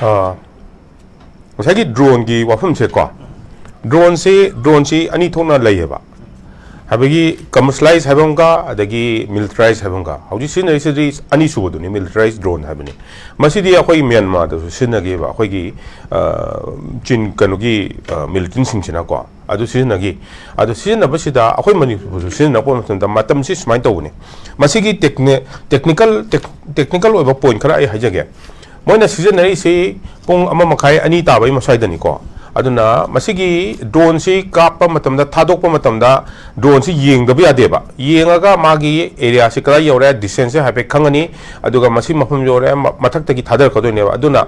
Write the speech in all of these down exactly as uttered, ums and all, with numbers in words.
ꯑꯥ, ꯉꯁꯥꯏꯒꯤ ꯗ꯭ꯔꯣꯟꯒꯤ ꯋꯥꯐꯝꯁꯦꯀꯣ, ꯗ꯭ꯔꯣꯟꯁꯤ ꯗ꯭ꯔꯣꯟꯁꯤ ꯑꯅꯤ ꯊꯣꯛꯅ ꯂꯩꯌꯦꯕ꯫ ꯍꯥꯏꯕꯗꯤ ꯀꯃꯔꯁꯤꯌꯦꯂꯥꯏꯁ ꯍꯥꯏꯕ ꯑꯃꯒ ꯑꯗꯒꯤ ꯃꯤꯂꯤꯇꯔꯥꯏꯁ ꯍꯥꯏꯕ ꯑꯃꯒ꯫ ꯍꯧꯖꯤꯛ ꯁꯤꯖꯤꯟꯅꯔꯤꯁꯤꯗꯤ ꯑꯅꯤꯁꯨꯕꯗꯨꯅꯤ, ꯃꯤꯂꯤꯇꯔꯥꯏꯁ ꯗ꯭ꯔꯣꯟ ꯍꯥꯏꯕꯅꯤ꯫ ꯃꯁꯤꯗꯤ ꯑꯩꯈꯣꯏ ꯃ꯭ꯌꯥꯟꯃꯥꯔꯗꯁꯨ ꯁꯤꯖꯤꯟꯅꯈꯤꯕ, ꯑꯩꯈꯣꯏꯒꯤ, ꯑ, ꯆꯤꯟ, ꯀꯩꯅꯣꯒꯤ, ꯑ, ꯃꯤꯂꯤꯇꯦꯟꯁꯤꯡꯁꯤꯅꯀꯣ ꯑꯗꯨ ꯁꯤꯖꯤꯟꯅꯈꯤ꯫ ꯑꯗꯨ ꯁꯤꯖꯤꯟꯅꯕꯁꯤꯗ ꯑꯩꯈꯣꯏ ꯃꯅꯤꯄꯨꯔꯁꯨ ꯁꯤꯖꯤꯟꯅꯔꯛꯄ ꯃꯇꯝꯗ ꯃꯇꯝꯁꯤ ꯁꯨꯃꯥꯏꯅ ꯇꯧꯕꯅꯤ꯫ ꯃꯁꯤꯒꯤ ꯇꯦꯛꯅꯤ-, ꯇꯦꯛꯅꯤꯀꯦꯜ, ꯇꯦꯛ-, ꯇꯦꯛꯅꯤꯀꯦꯜ ꯑꯣꯏꯕ ꯄꯣꯏꯟ ꯈꯔ ꯑꯩ ꯍꯥꯏꯖꯒꯦ꯫ ꯃꯣꯏꯅ ꯁꯤꯖꯤꯟꯅꯔꯤꯁꯤ ꯄꯨꯡ ꯑꯃ ꯃꯈꯥꯏ, ꯑꯅꯤ ꯇꯥꯕꯒꯤ ꯃꯁ꯭ꯋꯥꯏꯗꯅꯤꯀꯣ꯫ ꯑꯗꯨꯅ ꯃꯁꯤꯒꯤ ꯗ꯭ꯔꯣꯟꯁꯤ ꯀꯥꯞꯄ ꯃꯇꯝꯗ, ꯊꯥꯗꯣꯛꯄ ꯃꯇꯝꯗ ꯗ꯭ꯔꯣꯟꯁꯤ ꯌꯦꯡꯗꯕ ꯌꯥꯗꯦꯕ꯫ ꯌꯦꯡꯉꯒ ꯃꯥꯒꯤ ꯑꯦꯔꯤꯌꯥꯁꯤ ꯀꯗꯥꯏ ꯌꯧꯔꯦ, ꯗꯤꯁꯇꯦꯟꯁꯁꯦ ꯍꯥꯏꯐꯦꯠ ꯈꯪꯉꯅꯤ, ꯑꯗꯨꯒ ꯃꯁꯤ ꯃꯐꯝ ꯌꯧꯔꯦ, ꯃ-, ꯃꯊꯛꯇꯒꯤ ꯊꯥꯗꯔꯛꯀꯗꯣꯏꯅꯦꯕ꯫ ꯑꯗꯨꯅ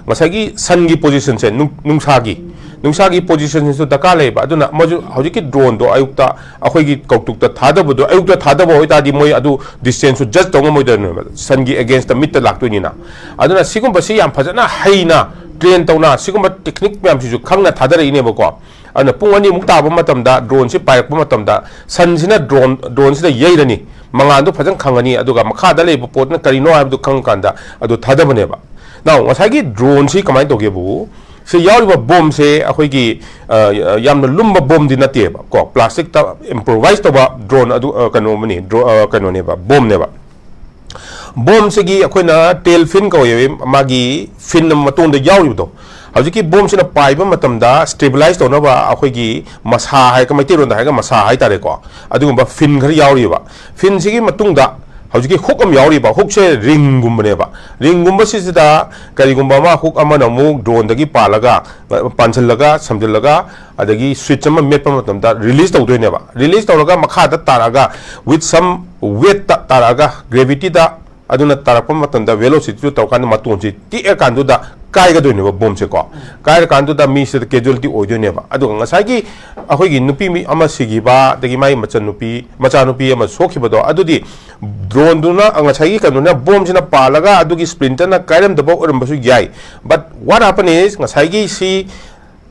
ꯉꯁꯥꯏꯒꯤ ꯁꯟꯒꯤ ꯄꯣꯖꯤꯁꯟꯁꯦ, ꯅꯨꯡ-, ꯅꯨꯡꯁꯥꯒꯤ, ꯅꯨꯡꯁꯥꯒꯤ ꯄꯣꯖꯤꯁꯟꯁꯤꯁꯨ ꯗꯔꯀꯥꯔ ꯂꯩꯌꯦꯕ꯫ ꯑꯗꯨꯅ ꯃꯣꯏꯁꯨ ꯍꯧꯖꯤꯛꯀꯤ ꯗ꯭ꯔꯣꯟꯗꯣ ꯑꯌꯨꯛꯇ ꯑꯩꯈꯣꯏꯒꯤ ꯀꯧꯇꯨꯛꯇ ꯊꯥꯗꯕꯗꯣ, ꯑꯌꯨꯛꯇ ꯊꯥꯗꯕ ꯑꯣꯏꯇꯥꯔꯗꯤ ꯃꯣꯏ ꯑꯗꯨ ꯗꯤꯁꯇꯦꯟꯁꯁꯨ ꯖꯁ ꯇꯧ ꯉꯝꯃꯣꯏꯗꯣꯏꯅꯦꯕ, ꯁꯟꯒꯤ ꯑꯦꯒꯦꯟꯁꯇ ꯃꯤꯠꯇ ꯂꯥꯛꯇꯣꯏꯅꯤꯅ꯫ ꯑꯗꯨꯅ ꯁꯤꯒꯨꯝꯕꯁꯤ ꯌꯥꯝ ꯐꯖꯅ ꯍꯩꯅ, ꯇ꯭ꯔꯦꯟ ꯇꯧꯅ, ꯁꯤꯒꯨꯝꯕ ꯇꯦꯛꯅꯤꯛ ꯃꯌꯥꯝꯁꯤꯁꯨ ꯈꯪꯅ ꯊꯥꯗꯔꯛꯏꯅꯦꯕꯀꯣ꯫ ꯑꯗꯨꯅ ꯄꯨꯡ ꯑꯅꯤꯃꯨꯛ ꯇꯥꯕ ꯃꯇꯝꯗ ꯗ꯭ꯔꯣꯟꯁꯤ ꯄꯥꯏꯔꯛꯄ ꯃꯇꯝꯗ ꯁꯟꯁꯤꯅ ꯗ꯭ꯔꯣꯟ, ꯗ꯭ꯔꯣꯟꯁꯤꯗ ꯌꯩꯔꯅꯤ, ꯃꯉꯥꯜꯗꯨ ꯐꯖꯅ ꯈꯪꯉꯅꯤ, ꯑꯗꯨꯒ ꯃꯈꯥꯗ ꯂꯩꯕ ꯄꯣꯠꯅ ꯀꯔꯤꯅꯣ ꯍꯥꯏꯕꯗꯨ ꯈꯪꯉꯀꯥꯟꯗ ꯑꯗꯨ ꯊꯥꯗꯕꯅꯦꯕ꯫ Now, ꯉꯁꯥꯏꯒꯤ ꯗ꯭ꯔꯣꯟꯁꯤ ꯀꯃꯥꯏꯅ ꯇꯧꯒꯦꯕꯨ, ꯁꯤ ꯌꯥꯎꯔꯤꯕ ꯕꯣꯝꯁꯦ ꯑꯩꯈꯣꯏꯒꯤ, ꯑ, ꯌꯥꯝꯅ ꯂꯨꯝꯕ ꯕꯣꯝꯗꯤ ꯅꯠꯇꯦꯕ ꯀꯣ, ꯄ꯭ꯂꯥꯁꯇꯤꯛꯇ ꯏꯝꯄ꯭ꯔꯣꯚꯥꯏꯁ ꯇꯧꯕ ꯗ꯭ꯔꯣꯟ ꯑꯗꯨ, ꯑ, ꯀꯩꯅꯣ ꯑꯃꯅꯤ, ꯗ꯭ꯔꯣ-, ꯑ, ꯀꯩꯅꯣꯅꯦꯕ, ꯕꯣꯝꯅꯦꯕ꯫ ꯕꯣꯝꯁꯤꯒꯤ ꯑꯩꯈꯣꯏꯅ ꯇꯦꯜ ꯐꯤꯟ ꯀꯧꯋꯦꯕ, ꯃꯥꯒꯤ ꯐꯤꯟ ꯑꯃ ꯃꯇꯣꯟꯗ ꯌꯥꯎꯔꯤꯕꯗꯣ, ꯍꯧꯖꯤꯛꯀꯤ ꯕꯣꯝꯁꯤꯅ ꯄꯥꯏꯕ ꯃꯇꯝꯗ ꯁ꯭ꯇꯦꯕꯤꯂꯥꯏꯁ ꯇꯧꯅꯕ ꯑꯩꯈꯣꯏꯒꯤ ꯃꯁꯥ ꯍꯥꯏ, ꯃꯩꯇꯩꯂꯣꯟꯗ ꯍꯥꯏꯔꯒ ꯃꯁꯥ ꯍꯥꯏꯇꯥꯔꯦꯀꯣ, ꯑꯗꯨꯒꯨꯝꯕ ꯐꯤꯟ ꯈꯔ ꯌꯥꯎꯔꯤꯕ꯫ ꯐꯤꯟꯁꯤꯒꯤ ꯃꯇꯨꯡꯗ ꯍꯧꯖꯤꯛꯀꯤ ꯍꯨꯛ ꯑꯃ ꯌꯥꯎꯔꯤꯕ, ꯍꯨꯛꯁꯦ ꯔꯤꯡꯒꯨꯝꯕꯅꯦꯕ꯫ ꯔꯤꯡꯒꯨꯝꯕꯁꯤꯁꯤꯗ ꯀꯔꯤꯒꯨꯝꯕ ꯑꯃ ꯍꯨꯛ ꯑꯃꯅ ꯑꯃꯨꯛ ꯗ꯭ꯔꯣꯟꯗꯒꯤ ꯄꯥꯜꯂꯒ, ꯄꯥꯟꯁꯤꯜꯂꯒ, ꯁꯝꯖꯤꯜꯂꯒ, ꯑꯗꯒꯤ ꯁ꯭ꯋꯤꯠꯆ ꯑꯃ ꯃꯦꯠꯄ ꯃꯇꯝꯗ ꯔꯤꯂꯤꯁ ꯇꯧꯗꯣꯏꯅꯦꯕ꯫ ꯔꯤꯂꯤꯁ ꯇꯧꯔꯒ ꯃꯈꯥꯗ ꯇꯥꯔꯛꯑꯒ, with some weight ꯇ ꯇꯥꯔꯛꯑꯒ, ꯒ꯭ꯔꯦꯚꯤꯇꯤꯗ, ꯑꯗꯨꯅ ꯇꯥꯔꯛꯄ ꯃꯇꯝꯗ ꯚꯦꯂꯣꯁꯤꯇꯤꯗꯨ ꯇꯧꯔꯀꯥꯟꯗ ꯃꯇꯣꯟꯁꯤ ꯇꯦꯛꯑꯀꯥꯟꯗꯨꯗ ꯀꯥꯏꯒꯗꯣꯏꯅꯦꯕ ꯕꯣꯝꯁꯦꯀꯣ꯫ ꯀꯥꯏꯔꯀꯥꯟꯗꯨꯗ ꯃꯤꯁꯤꯗ ꯀꯦꯖꯨꯋꯦꯂꯤꯇꯤ ꯑꯣꯏꯗꯣꯏꯅꯦꯕ꯫ ꯑꯗꯨꯒ ꯉꯁꯥꯏꯒꯤ ꯑꯩꯈꯣꯏꯒꯤ ꯅꯨꯄꯤ ꯃꯤ ꯑꯃ ꯁꯤꯈꯤꯕ, ꯑꯗꯒꯤ ꯃꯥꯒꯤ ꯃꯆꯟꯅꯨꯄꯤ, ꯃꯆꯥꯅꯨꯄꯤ ꯑꯃ ꯁꯣꯛꯈꯤꯕꯗꯣ, ꯑꯗꯨꯗꯤ ꯗ꯭ꯔꯣꯟꯗꯨꯅ, ꯉꯁꯥꯏꯒꯤ ꯀꯩꯅꯣꯅ, ꯕꯣꯝꯁꯤꯅ ꯄꯥꯜꯂꯒ ꯑꯗꯨꯒꯤ ꯁ꯭ꯄ꯭ꯂꯤꯟꯇꯔꯅ ꯀꯥꯏꯔꯝꯗꯕ ꯑꯣꯏꯔꯝꯕꯁꯨ ꯌꯥꯏ꯫ But what happened is, ꯉꯁꯥꯏꯒꯤ ꯁꯤ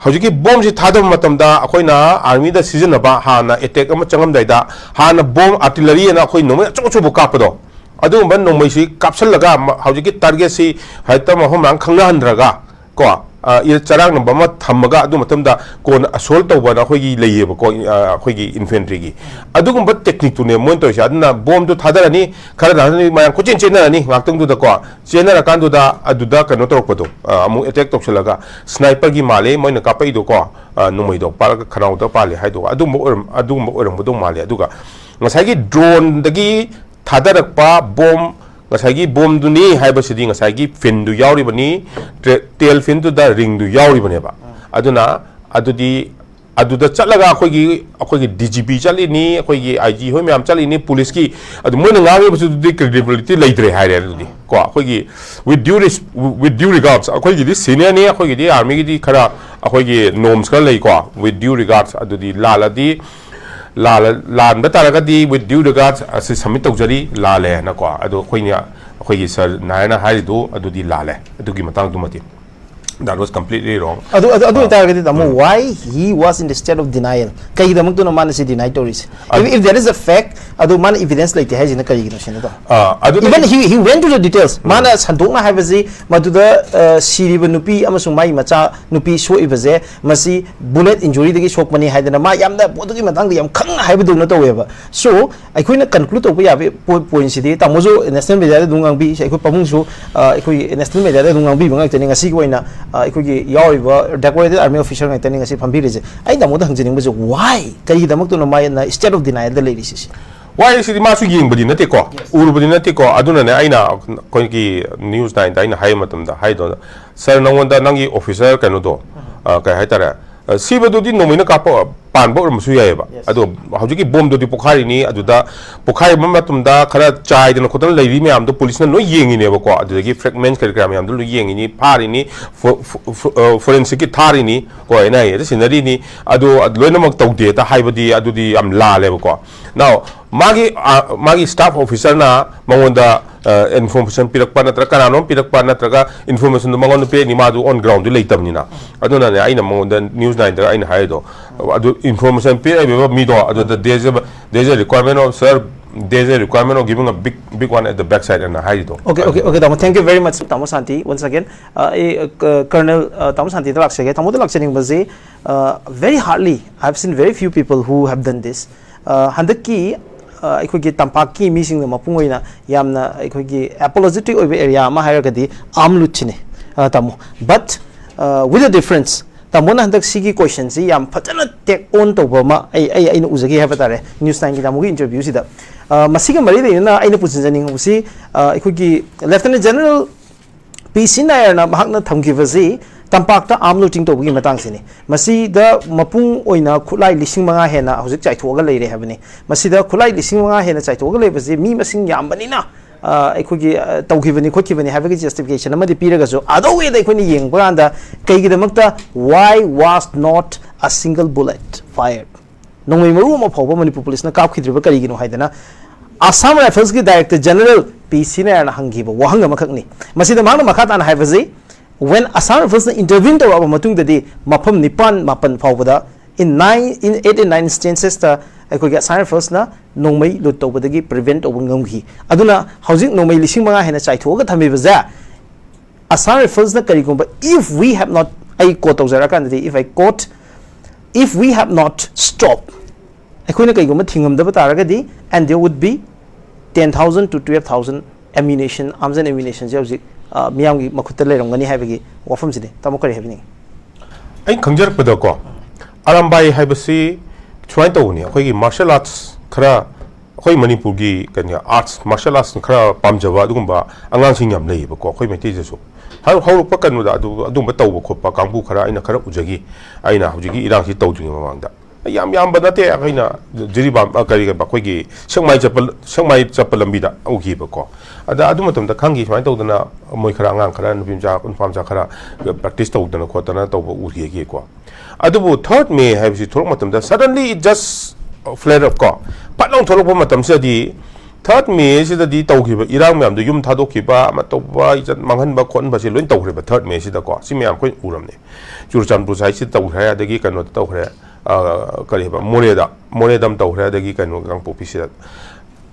ꯍꯧꯖꯤꯛꯀꯤ ꯕꯣꯝꯁꯤ ꯊꯥꯗꯕ ꯃꯇꯝꯗ ꯑꯩꯈꯣꯏꯅ ꯑꯥꯔꯃꯤꯗ ꯁꯤꯖꯤꯟꯅꯕ ꯍꯥꯟꯅ ꯑꯦꯇꯦꯛ ꯑꯃ ꯆꯪꯉꯝꯗꯥꯏꯗ ꯍꯥꯟꯅ ꯕꯣꯝ ꯑꯥꯔꯇꯤꯂꯔꯤ ꯑꯅ ꯑꯩꯈꯣꯏ ꯅꯣꯡꯃꯩ ꯑꯆꯧ ꯑꯆꯧꯕ ꯀꯥꯞꯄꯗꯣ, ꯑꯗꯨꯒꯨꯝꯕ ꯅꯣꯡꯃꯩꯁꯤ ꯀꯥꯞꯁꯤꯜꯂꯒ ꯃ-, ꯍꯧꯖꯤꯛꯀꯤ ꯇꯥꯔꯒꯦꯠꯁꯤ ꯍꯦꯛꯇ ꯃꯐꯝ ꯃꯔꯥꯡ ꯈꯪꯅꯍꯟꯗ꯭ꯔꯒ ꯀꯣ, ꯑ, ꯏ-, ꯆꯔꯥꯡꯅꯕ ꯑꯃ ꯊꯝꯃꯒ ꯑꯗꯨ ꯃꯇꯝꯗ ꯀꯣꯟꯅ ꯑꯁꯣꯜ ꯇꯧꯕꯅ ꯑꯩꯈꯣꯏꯒꯤ ꯂꯩꯌꯦꯕꯀꯣ, ꯑ, ꯑꯩꯈꯣꯏꯒꯤ ꯏꯟꯐꯦꯟꯇ꯭ꯔꯤꯒꯤ꯫ ꯑꯗꯨꯒꯨꯝꯕ ꯇꯦꯛꯅꯤꯛꯇꯨꯅꯦ ꯃꯣꯏꯅ ꯇꯧꯔꯤꯁꯦ꯫ ꯑꯗꯨꯅ ꯕꯣꯝꯗꯨ ꯊꯥꯗꯔꯅꯤ, ꯈꯔ ꯊꯥꯗꯔꯅꯤ, ꯃꯌꯥꯝ ꯀꯣꯏꯆꯦꯟ ꯆꯦꯟꯅꯔꯅꯤ ꯉꯥꯛꯇꯪꯗꯨꯗꯀꯣ꯫ ꯆꯦꯟꯅꯔꯀꯥꯟꯗꯨꯗ ꯑꯗꯨꯗ ꯀꯩꯅꯣ ꯇꯧꯔꯛꯄꯗꯣ, ꯑ, ꯑꯃꯨꯛ ꯑꯦꯇꯦꯛ ꯇꯧꯁꯤꯜꯂꯒ ꯁ꯭ꯅꯥꯏꯄꯔꯒꯤ ꯃꯥꯜꯂꯦ ꯃꯣꯏꯅ ꯀꯥꯞꯄꯛꯏꯗꯣꯀꯣ, ꯑ, ꯅꯣꯡꯃꯩꯗꯣ ꯄꯥꯜꯂꯒ ꯈꯅꯥꯎꯗ ꯄꯥꯜꯂꯦ ꯍꯥꯏꯗꯣ ꯑꯗꯨꯝꯕ ꯑꯣꯏꯔꯝ-, ꯑꯗꯨꯒꯨꯝꯕ ꯑꯣꯏꯔꯝꯒꯗꯧ ꯃꯥꯜꯂꯦ꯫ ꯑꯗꯨꯒ ꯉꯁꯥꯏꯒꯤ ꯗ꯭ꯔꯣꯟꯗꯒꯤ ꯊꯥꯗꯔꯛꯄ ꯕꯣꯝ, ꯉꯁꯥꯏꯒꯤ ꯕꯣꯝꯗꯨꯅꯤ ꯍꯥꯏꯕꯁꯤꯗꯤ ꯉꯁꯥꯏꯒꯤ ꯐꯤꯟꯗꯨ ꯌꯥꯎꯔꯤꯕꯅꯤ, ꯇꯦ-, ꯇꯦꯜ ꯐꯤꯟꯗꯨꯗ ꯔꯤꯡꯗꯨ ꯌꯥꯎꯔꯤꯕꯅꯦꯕ꯫ ꯑꯗꯨꯅ ꯑꯗꯨꯗꯤ ꯑꯗꯨꯗ ꯆꯠꯂꯒ ꯑꯩꯈꯣꯏꯒꯤ, ꯑꯩꯈꯣꯏꯒꯤ ꯗꯤ ꯖꯤ ꯄꯤ ꯆꯠꯂꯤꯅꯤ, ꯑꯩꯈꯣꯏꯒꯤ ꯑꯥꯏ ꯖꯤ ꯍꯣꯏ ꯃꯌꯥꯝ ꯆꯠꯂꯤꯅꯤ, ꯄꯨꯂꯤꯁꯀꯤ, ꯑꯗꯨ ꯃꯣꯏꯅ ꯉꯥꯡꯉꯤꯕꯁꯤꯗꯨꯗꯤ ꯀ꯭ꯔꯦꯗꯤꯕꯤꯂꯤꯇꯤ ꯂꯩꯇ꯭ꯔꯦ ꯍꯥꯏꯔꯦ꯫ ꯑꯗꯨꯗꯤ ꯀꯣ ꯑꯩꯈꯣꯏꯒꯤ with due res-, with due regards, ꯑꯩꯈꯣꯏꯒꯤꯗꯤ ꯁꯤꯅꯤꯌꯔꯅꯤ, ꯑꯩꯈꯣꯏꯒꯤꯗꯤ ꯑꯥꯔꯃꯤꯒꯤꯗꯤ ꯈꯔ ꯑꯩꯈꯣꯏꯒꯤ ꯅꯣꯔꯝꯁ ꯈꯔ ꯂꯩꯀꯣ, with due regards꯫ ꯑꯗꯨꯗꯤ ꯂꯥꯜꯂꯗꯤ, ꯂꯥꯜꯂ-, ꯂꯥꯟꯕ ꯇꯥꯔꯒꯗꯤ with due regards ꯑꯁꯤ ꯁꯕꯃꯤꯠ ꯇꯧꯖꯔꯤ, ꯂꯥꯜꯂꯦꯅꯀꯣ꯫ ꯑꯗꯣ ꯑꯩꯈꯣꯏꯅ, ꯑꯩꯈꯣꯏꯒꯤ ꯁꯥꯔ ꯅꯥꯌꯔꯅ ꯍꯥꯏꯔꯤꯗꯨ ꯑꯗꯨꯗꯤ ꯂꯥꯜꯂꯦ ꯑꯗꯨꯒꯤ ꯃꯇꯥꯡꯗꯨꯃꯗꯤ꯫ That was completely wrong. ꯑꯗꯨ, ꯑꯗꯨ, ꯑꯗꯨ ꯑꯣꯏꯇꯥꯔꯒꯗꯤ ꯇꯥꯃꯣ, why he was in the state of denial? ꯀꯩꯒꯤꯗꯃꯛꯇꯅꯣ ꯃꯥꯅ ꯁꯤ deny ꯇꯧꯔꯤꯁꯦ? If, if there is a fact, ꯑꯗꯨ ꯃꯥꯅ evidence ꯂꯩꯇꯦ ꯍꯥꯏꯁꯤꯅ ꯀꯔꯤꯒꯤꯅꯣ ꯁꯤꯅꯤꯗꯣ? ꯑꯥ, ꯑꯗꯨꯗꯤ even he, he went to the details. ꯃꯥꯅ ꯁꯟꯗꯣꯛꯅ ꯍꯥꯏꯕꯁꯤ ꯃꯗꯨꯗ, ꯑ, ꯁꯤꯔꯤꯕ ꯅꯨꯄꯤ ꯑꯃꯁꯨꯡ ꯃꯥꯒꯤ ꯃꯆꯥ ꯅꯨꯄꯤ ꯁꯣꯛꯏꯕꯁꯦ ꯃꯁꯤ bullet injury ꯗꯒꯤ ꯁꯣꯛꯄꯅꯤ ꯍꯥꯏꯗꯅ ꯃꯥ ꯌꯥꯝꯅ ꯄꯣꯠꯇꯨꯒꯤ ꯃꯇꯥꯡꯗ ꯌꯥꯝ ꯈꯪꯅ ꯍꯥꯏꯕꯗꯧꯅ ꯇꯧꯋꯦꯕ꯫ So, ꯑꯩꯈꯣꯏꯅ conclude ꯇꯧꯕ ꯌꯥꯕ ꯄꯣ-, point ꯁꯤꯗꯤ ꯇꯥꯃꯣꯁꯨ national media ꯗ ꯑꯗꯨꯝ ꯉꯥꯡꯕꯤ, ꯑꯩꯈꯣꯏ ꯄꯥꯕꯨꯡꯁꯨ, ꯑ, ꯑꯩꯈꯣꯏꯒꯤ national media ꯗ ꯑꯗꯨꯝ ꯉꯥꯡꯕꯤꯕ ꯉꯥꯛꯇꯅꯤ꯫ ꯉꯁꯤꯒꯤ ꯑꯣꯏꯅ, ꯑ, ꯑꯩꯈꯣꯏꯒꯤ ꯌꯥꯎꯔꯤꯕ decorated army officer ꯉꯥꯛꯇꯅꯤ ꯉꯁꯤ ꯐꯝꯕꯤꯔꯤꯁꯦ꯫ ꯑꯩ ꯇꯥꯃꯣꯗ ꯍꯪꯖꯅꯤꯡꯕꯁꯦ, why? ꯀꯔꯤꯒꯤꯗꯃꯛꯇꯅꯣ ꯃꯥꯅ state of denial ꯗ ꯂꯩꯔꯤꯁꯤ? Why ꯁꯤꯗꯤ ꯃꯥꯁꯨ ꯌꯦꯡꯕꯗꯤ ꯅꯠꯇꯦꯀꯣ, ꯎꯔꯨꯕꯗꯤ ꯅꯠꯇꯦꯀꯣ꯫ ꯑꯗꯨꯅꯅꯦ ꯑꯩꯅ ꯑꯩꯈꯣꯏꯒꯤ News Nine ꯗ ꯑꯩꯅ ꯍꯥꯏꯕ ꯃꯇꯝꯗ ꯍꯥꯏꯗꯣ, "Sir, ꯅꯉꯣꯟꯗ ꯅꯪꯒꯤ officer ꯀꯩꯅꯣꯗꯣ, ꯑ, ꯀꯩ ꯍꯥꯏꯇꯥꯔꯦ, ꯑ, ꯁꯤꯕꯗꯨꯗꯤ ꯅꯣꯡꯃꯩꯅ ꯀꯥꯞꯄ ꯄꯥꯟꯕ ꯑꯣꯏꯔꯝꯕꯁꯨ ꯌꯥꯏꯑꯕ꯫ ꯑꯗꯣ ꯍꯧꯖꯤꯛꯀꯤ ꯕꯣꯝꯗꯨꯗꯤ ꯄꯣꯈꯥꯏꯔꯤꯅꯤ, ꯑꯗꯨꯗ ꯄꯣꯈꯥꯏꯕ ꯃꯇꯝꯗ ꯈꯔ ꯆꯥꯏꯗꯅ ꯈꯣꯠꯇꯅ ꯂꯩꯔꯤ ꯃꯌꯥꯝꯗꯣ ꯄꯨꯂꯤꯁꯅ ꯂꯣꯏ ꯌꯦꯡꯉꯤꯅꯦꯕꯀꯣ꯫ ꯑꯗꯨꯗꯒꯤ fragments ꯀꯔꯤ ꯀꯔꯥ ꯃꯌꯥꯝꯗꯣ ꯂꯣꯏ ꯌꯦꯡꯉꯤꯅꯤ, ꯐꯥꯔꯤꯅꯤ, ꯐꯣ-, ꯐꯣ-, ꯑ, forensic ꯀꯤ ꯊꯥꯔꯤꯅꯤ ꯀꯣ, N I A ꯗ ꯁꯤꯟꯅꯔꯤꯅꯤ꯫ ꯑꯗꯣ ꯂꯣꯏꯅꯃꯛ ꯇꯧꯗꯦꯗ ꯍꯥꯏꯕꯗꯤ ꯑꯗꯨꯗꯤ ꯌꯥꯝ ꯂꯥꯜꯂꯦꯕꯀꯣ꯫ Now, ꯃꯥꯒꯤ, ꯑ, ꯃꯥꯒꯤ staff officer ꯅ ꯃꯉꯣꯟꯗ, ꯑ, information ꯄꯤꯔꯛꯄ ꯅꯠꯇ꯭ꯔꯒ ꯀꯅꯥꯅꯣꯝ ꯄꯤꯔꯛꯄ ꯅꯠꯇ꯭ꯔꯒ information ꯗꯨ ꯃꯉꯣꯟꯗ ꯄꯤꯔꯛꯏꯅꯤ, ꯃꯥꯗꯨ on ground ꯗ ꯂꯩꯇꯕꯅꯤꯅ꯫ ꯑꯗꯨꯅꯅꯦ ꯑꯩꯅ ꯃꯉꯣꯟꯗ News Nine ꯗ ꯑꯩꯅ ꯍꯥꯏꯔꯤꯗꯣ꯫ ꯑꯗꯨ information ꯄꯤꯔꯛꯏꯕ ꯃꯤꯗꯣ ꯑꯗꯨꯗ there is a, there is a requirement of, "Sir, There's a requirement of giving a big, big one at the backside and ꯍꯥꯏꯔꯤꯗꯣ. Okay, okay, okay, ꯇꯥꯃꯣ, thank you very much, ꯇꯥꯃꯣ ꯁꯥꯟꯇꯤ, once again. ꯑ, ꯑꯩ, ꯑ, ꯀ-, Colonel, ꯑ, ꯇꯥꯃꯣ ꯁꯥꯟꯇꯤꯗ ꯂꯥꯛꯆꯒꯦ꯫ ꯇꯥꯃꯣꯗ ꯂꯥꯛꯆꯅꯤꯡꯕꯁꯤ, ꯑ, very hardly, I have seen very few people who have done this. ꯑ, ꯍꯟꯗꯛꯀꯤ, ꯑ, ꯑꯩꯈꯣꯏꯒꯤ ꯇꯝꯄꯥꯛꯀꯤ ꯃꯤꯁꯤꯡꯅ ꯃꯄꯨꯡ ꯑꯣꯏꯅ ꯌꯥꯝꯅ ꯑꯩꯈꯣꯏꯒꯤ apologetic ꯑꯣꯏꯕ area ꯑꯃ ꯍꯥꯏꯔꯒꯗꯤ arm loot ꯁꯤꯅꯤ, ꯑ, ꯇꯥꯃꯣ꯫ But, ꯑ, with a difference, ꯇꯥꯃꯣꯅ ꯍꯟꯗꯛ ꯁꯤꯒꯤ question ꯁꯤ ꯌꯥꯝ ꯐꯖꯅ take on ꯇꯧꯕ ꯑꯃ ꯑꯩ, ꯑꯩ, ꯑꯩꯅ ꯎꯖꯈꯤ ꯍꯥꯏꯕ ꯇꯥꯔꯦ, News Nine ꯒꯤ ꯇꯥꯃꯣꯒꯤ interview ꯁꯤꯗ꯫ ꯑ, ꯃꯁꯤꯒ ꯃꯔꯤ ꯂꯩꯅꯅ ꯑꯩꯅ ꯄꯨꯁꯤꯟꯖꯅꯤꯡꯕꯁꯤ, ꯑ, ꯑꯩꯈꯣꯏꯒꯤ Lieutenant General ꯄꯤ ꯁꯤ ꯅꯥꯌꯔꯅ ꯃꯍꯥꯛꯅ ꯊꯝꯈꯤꯕꯁꯤ ꯇꯝꯄꯥꯛꯇ arm looting ꯇꯧꯕꯒꯤ ꯃꯇꯥꯡꯁꯤꯅꯤ꯫ ꯃꯁꯤꯗ ꯃꯄꯨꯡ ꯑꯣꯏꯅ ꯈꯨꯠꯂꯥꯏ ꯂꯤꯁꯤꯡ ꯃꯉꯥ ꯍꯦꯟꯅ ꯍꯧꯖꯤꯛ ꯆꯥꯏꯊꯣꯛꯑꯒ ꯂꯩꯔꯦ ꯍꯥꯏꯕꯅꯤ꯫ ꯃꯁꯤꯗ ꯈꯨꯠꯂꯥꯏ ꯂꯤꯁꯤꯡ ꯃꯉꯥ ꯍꯦꯟꯅ ꯆꯥꯏꯊꯣꯛꯑꯒ ꯂꯩꯕꯁꯤ ꯃꯤ ꯃꯁꯤꯡ ꯌꯥꯝꯕꯅꯤꯅ, ꯑ, ꯑꯩꯈꯣꯏꯒꯤ, ꯑ, ꯇꯧꯈꯤꯕꯅꯤ ꯈꯣꯠꯈꯤꯕꯅꯤ ꯍꯥꯏꯕꯒꯤ justification ꯑꯃꯗꯤ ꯄꯤꯔꯒꯁꯨ, other way ꯗ ꯑꯩꯈꯣꯏꯅ ꯌꯦꯡꯕ ꯀꯥꯟꯗ ꯀꯩꯒꯤꯗꯃꯛꯇ why was not a single bullet fired? ꯅꯣꯡꯃꯩ ꯃꯔꯨ ꯑꯃ ꯐꯥꯎꯕ ꯃꯅꯤꯄꯨꯔ ꯄꯨꯂꯤꯁꯅ ꯀꯥꯞꯈꯤꯗ꯭ꯔꯤꯕ ꯀꯔꯤꯒꯤꯅꯣ ꯍꯥꯏꯗꯅ Assam Rifles ꯀꯤ Director General ꯄꯤ ꯁꯤ ꯅꯥꯌꯔꯅ ꯍꯪꯈꯤꯕ ꯋꯥꯍꯪ ꯑꯃꯈꯛꯅꯤ꯫ ꯃꯁꯤꯗ ꯃꯍꯥꯛꯅ ꯃꯈꯥ ꯇꯥꯅ ꯍꯥꯏꯕꯁꯤ, when Assam Rifles ꯅ intervene ꯇꯧꯔꯛꯑꯕ ꯃꯇꯨꯡꯗꯗꯤ ꯃꯐꯝ ꯅꯤꯄꯥꯟ ꯃꯥꯄꯟ ꯐꯥꯎꯕꯗ, in nine, in eight and nine instances ꯇ ꯑꯩꯈꯣꯏꯒꯤ Assam Rifles ꯅ ꯅꯣꯡꯃꯩ loot ꯇꯧꯕꯗꯒꯤ prevent ꯇꯧꯕ ꯉꯝꯈꯤ꯫ ꯑꯗꯨꯅ ꯍꯧꯖꯤꯛ ꯅꯣꯡꯃꯩ ꯂꯤꯁꯤꯡ ꯃꯉꯥ ꯍꯦꯟꯅ ꯆꯥꯏꯊꯣꯛꯑꯒ ꯊꯝꯃꯤꯕꯁꯦ Assam Rifles ꯅ ꯀꯔꯤꯒꯨꯝꯕ, if we have not, ꯑꯩ quote ꯇꯧꯖꯔꯀꯥꯟꯗꯗꯤ, if I quote, if we have not stopped, ꯑꯩꯈꯣꯏꯅ ꯀꯩꯒꯨꯝꯕ ꯊꯤꯡꯉꯝꯗꯕ ꯇꯥꯔꯒꯗꯤ, and there would be ten thousand to twelve thousand ammunition, arms and ammunition ꯁꯦ ꯍꯧꯖꯤꯛ, ꯑ, ꯃꯤꯌꯥꯝꯒꯤ ꯃꯈꯨꯠꯇ ꯂꯩꯔꯝꯒꯅꯤ ꯍꯥꯏꯕꯒꯤ ꯋꯥꯐꯝꯁꯤꯅꯤ꯫ ꯇꯥꯃꯣ, ꯀꯔꯤ ꯍꯥꯏꯕꯤꯅꯤꯡꯉꯤ? ꯑꯩꯅ ꯈꯪꯖꯔꯛꯄꯗꯀꯣ, ꯑꯔꯥꯝꯕꯥꯏ ꯍꯥꯏꯕꯁꯤ ꯁꯨꯃꯥꯏꯅ ꯇꯧꯕꯅꯤ, ꯑꯩꯈꯣꯏꯒꯤ martial arts ꯈꯔ, ꯑꯩꯈꯣꯏ ꯃꯅꯤꯄꯨꯔꯒꯤ ꯀꯩꯅꯣ, arts, martial arts ꯈꯔ ꯄꯥꯝꯖꯕ ꯑꯗꯨꯒꯨꯝꯕ ꯑꯉꯥꯡꯁꯤꯡ ꯌꯥꯝ ꯂꯩꯌꯦꯕꯀꯣ, ꯑꯩꯈꯣꯏ ꯃꯩꯇꯩꯗꯁꯨ꯫ ꯍꯧ-, ꯍꯧꯔꯛꯄ ꯀꯩꯅꯣꯗ ꯑꯗꯨ, ꯑꯗꯨꯒꯨꯝꯕ ꯇꯧꯕ ꯈꯣꯠꯄ ꯀꯥꯡꯕꯨ ꯈꯔ ꯑꯩꯅ ꯈꯔ ꯎꯖꯈꯤ, ꯑꯩꯅ ꯍꯧꯖꯤꯛꯀꯤ ꯏꯔꯥꯡꯁꯤ ꯇꯧꯗ꯭ꯔꯤꯉꯩ ꯃꯃꯥꯡꯗ꯫ ꯌꯥꯝ ꯌꯥꯝꯕ ꯅꯠꯇꯦ, ꯑꯩꯈꯣꯏꯅ ꯖꯤꯔꯤꯕꯥꯝ, ꯑ, ꯀꯔꯤ ꯀꯔꯤ, ꯑꯩꯈꯣꯏꯒꯤ ꯁꯦꯛꯃꯥꯏ ꯆꯠꯄ, ꯁꯦꯛꯃꯥꯏ ꯆꯠꯄ ꯂꯝꯕꯤꯗ ꯎꯈꯤꯕꯀꯣ꯫ ꯑꯗ ꯑꯗꯨ ꯃꯇꯝꯗ ꯈꯪꯈꯤ, ꯁꯨꯃꯥꯏꯅ ꯇꯧꯗꯅ ꯃꯣꯏ ꯈꯔ, ꯑꯉꯥꯡ ꯈꯔ, ꯅꯨꯄꯤ ꯃꯆꯥ, ꯅꯨꯄꯥ ꯃꯆꯥ ꯈꯔ practice ꯇꯧꯗꯅ ꯈꯣꯠꯇꯅ ꯇꯧꯕ ꯎꯈꯤꯀꯣ꯫ ꯑꯗꯨꯕꯨ third May ꯍꯥꯏꯕꯁꯤ ꯊꯣꯛꯂꯛꯄ ꯃꯇꯝꯗ suddenly it just flare up ꯀꯣ, ꯐꯠ ꯂꯥꯎ ꯊꯣꯛꯂꯛꯄ ꯃꯇꯝꯁꯤꯗꯗꯤ, third May ꯁꯤꯗꯗꯤ ꯇꯧꯈꯤꯕ ꯏꯔꯥꯡ ꯃꯌꯥꯝꯗꯣ, ꯌꯨꯝ ꯊꯥꯗꯣꯛꯈꯤꯕ, ꯑꯃ ꯇꯧꯕ, ꯏꯖꯠ ꯃꯥꯡꯍꯟꯕ ꯈꯣꯠꯍꯟꯕꯁꯦ ꯂꯣꯏ ꯇꯧꯈ꯭ꯔꯦꯕ third May ꯁꯤꯗꯀꯣ꯫ ꯁꯤ ꯃꯌꯥꯝ ꯑꯩꯈꯣꯏꯅ ꯎꯔꯝꯅꯦ꯫ ꯆꯨꯔꯆꯥꯟꯄꯨꯔ ꯁꯥꯏꯠꯁꯤꯗ ꯇꯧꯈ꯭ꯔꯦ, ꯑꯗꯒꯤ ꯀꯩꯅꯣꯗ ꯇꯧꯈ꯭ꯔꯦ, ꯑ, ꯀꯔꯤ ꯍꯥꯏꯕ, ꯃꯣꯔꯦꯗ, ꯃꯣꯔꯦꯗ ꯑꯃ ꯇꯧꯈ꯭ꯔꯦ, ꯑꯗꯒꯤ ꯀꯩꯅꯣ, ꯀꯥꯡꯄꯣꯛꯄꯤꯁꯤꯗ꯫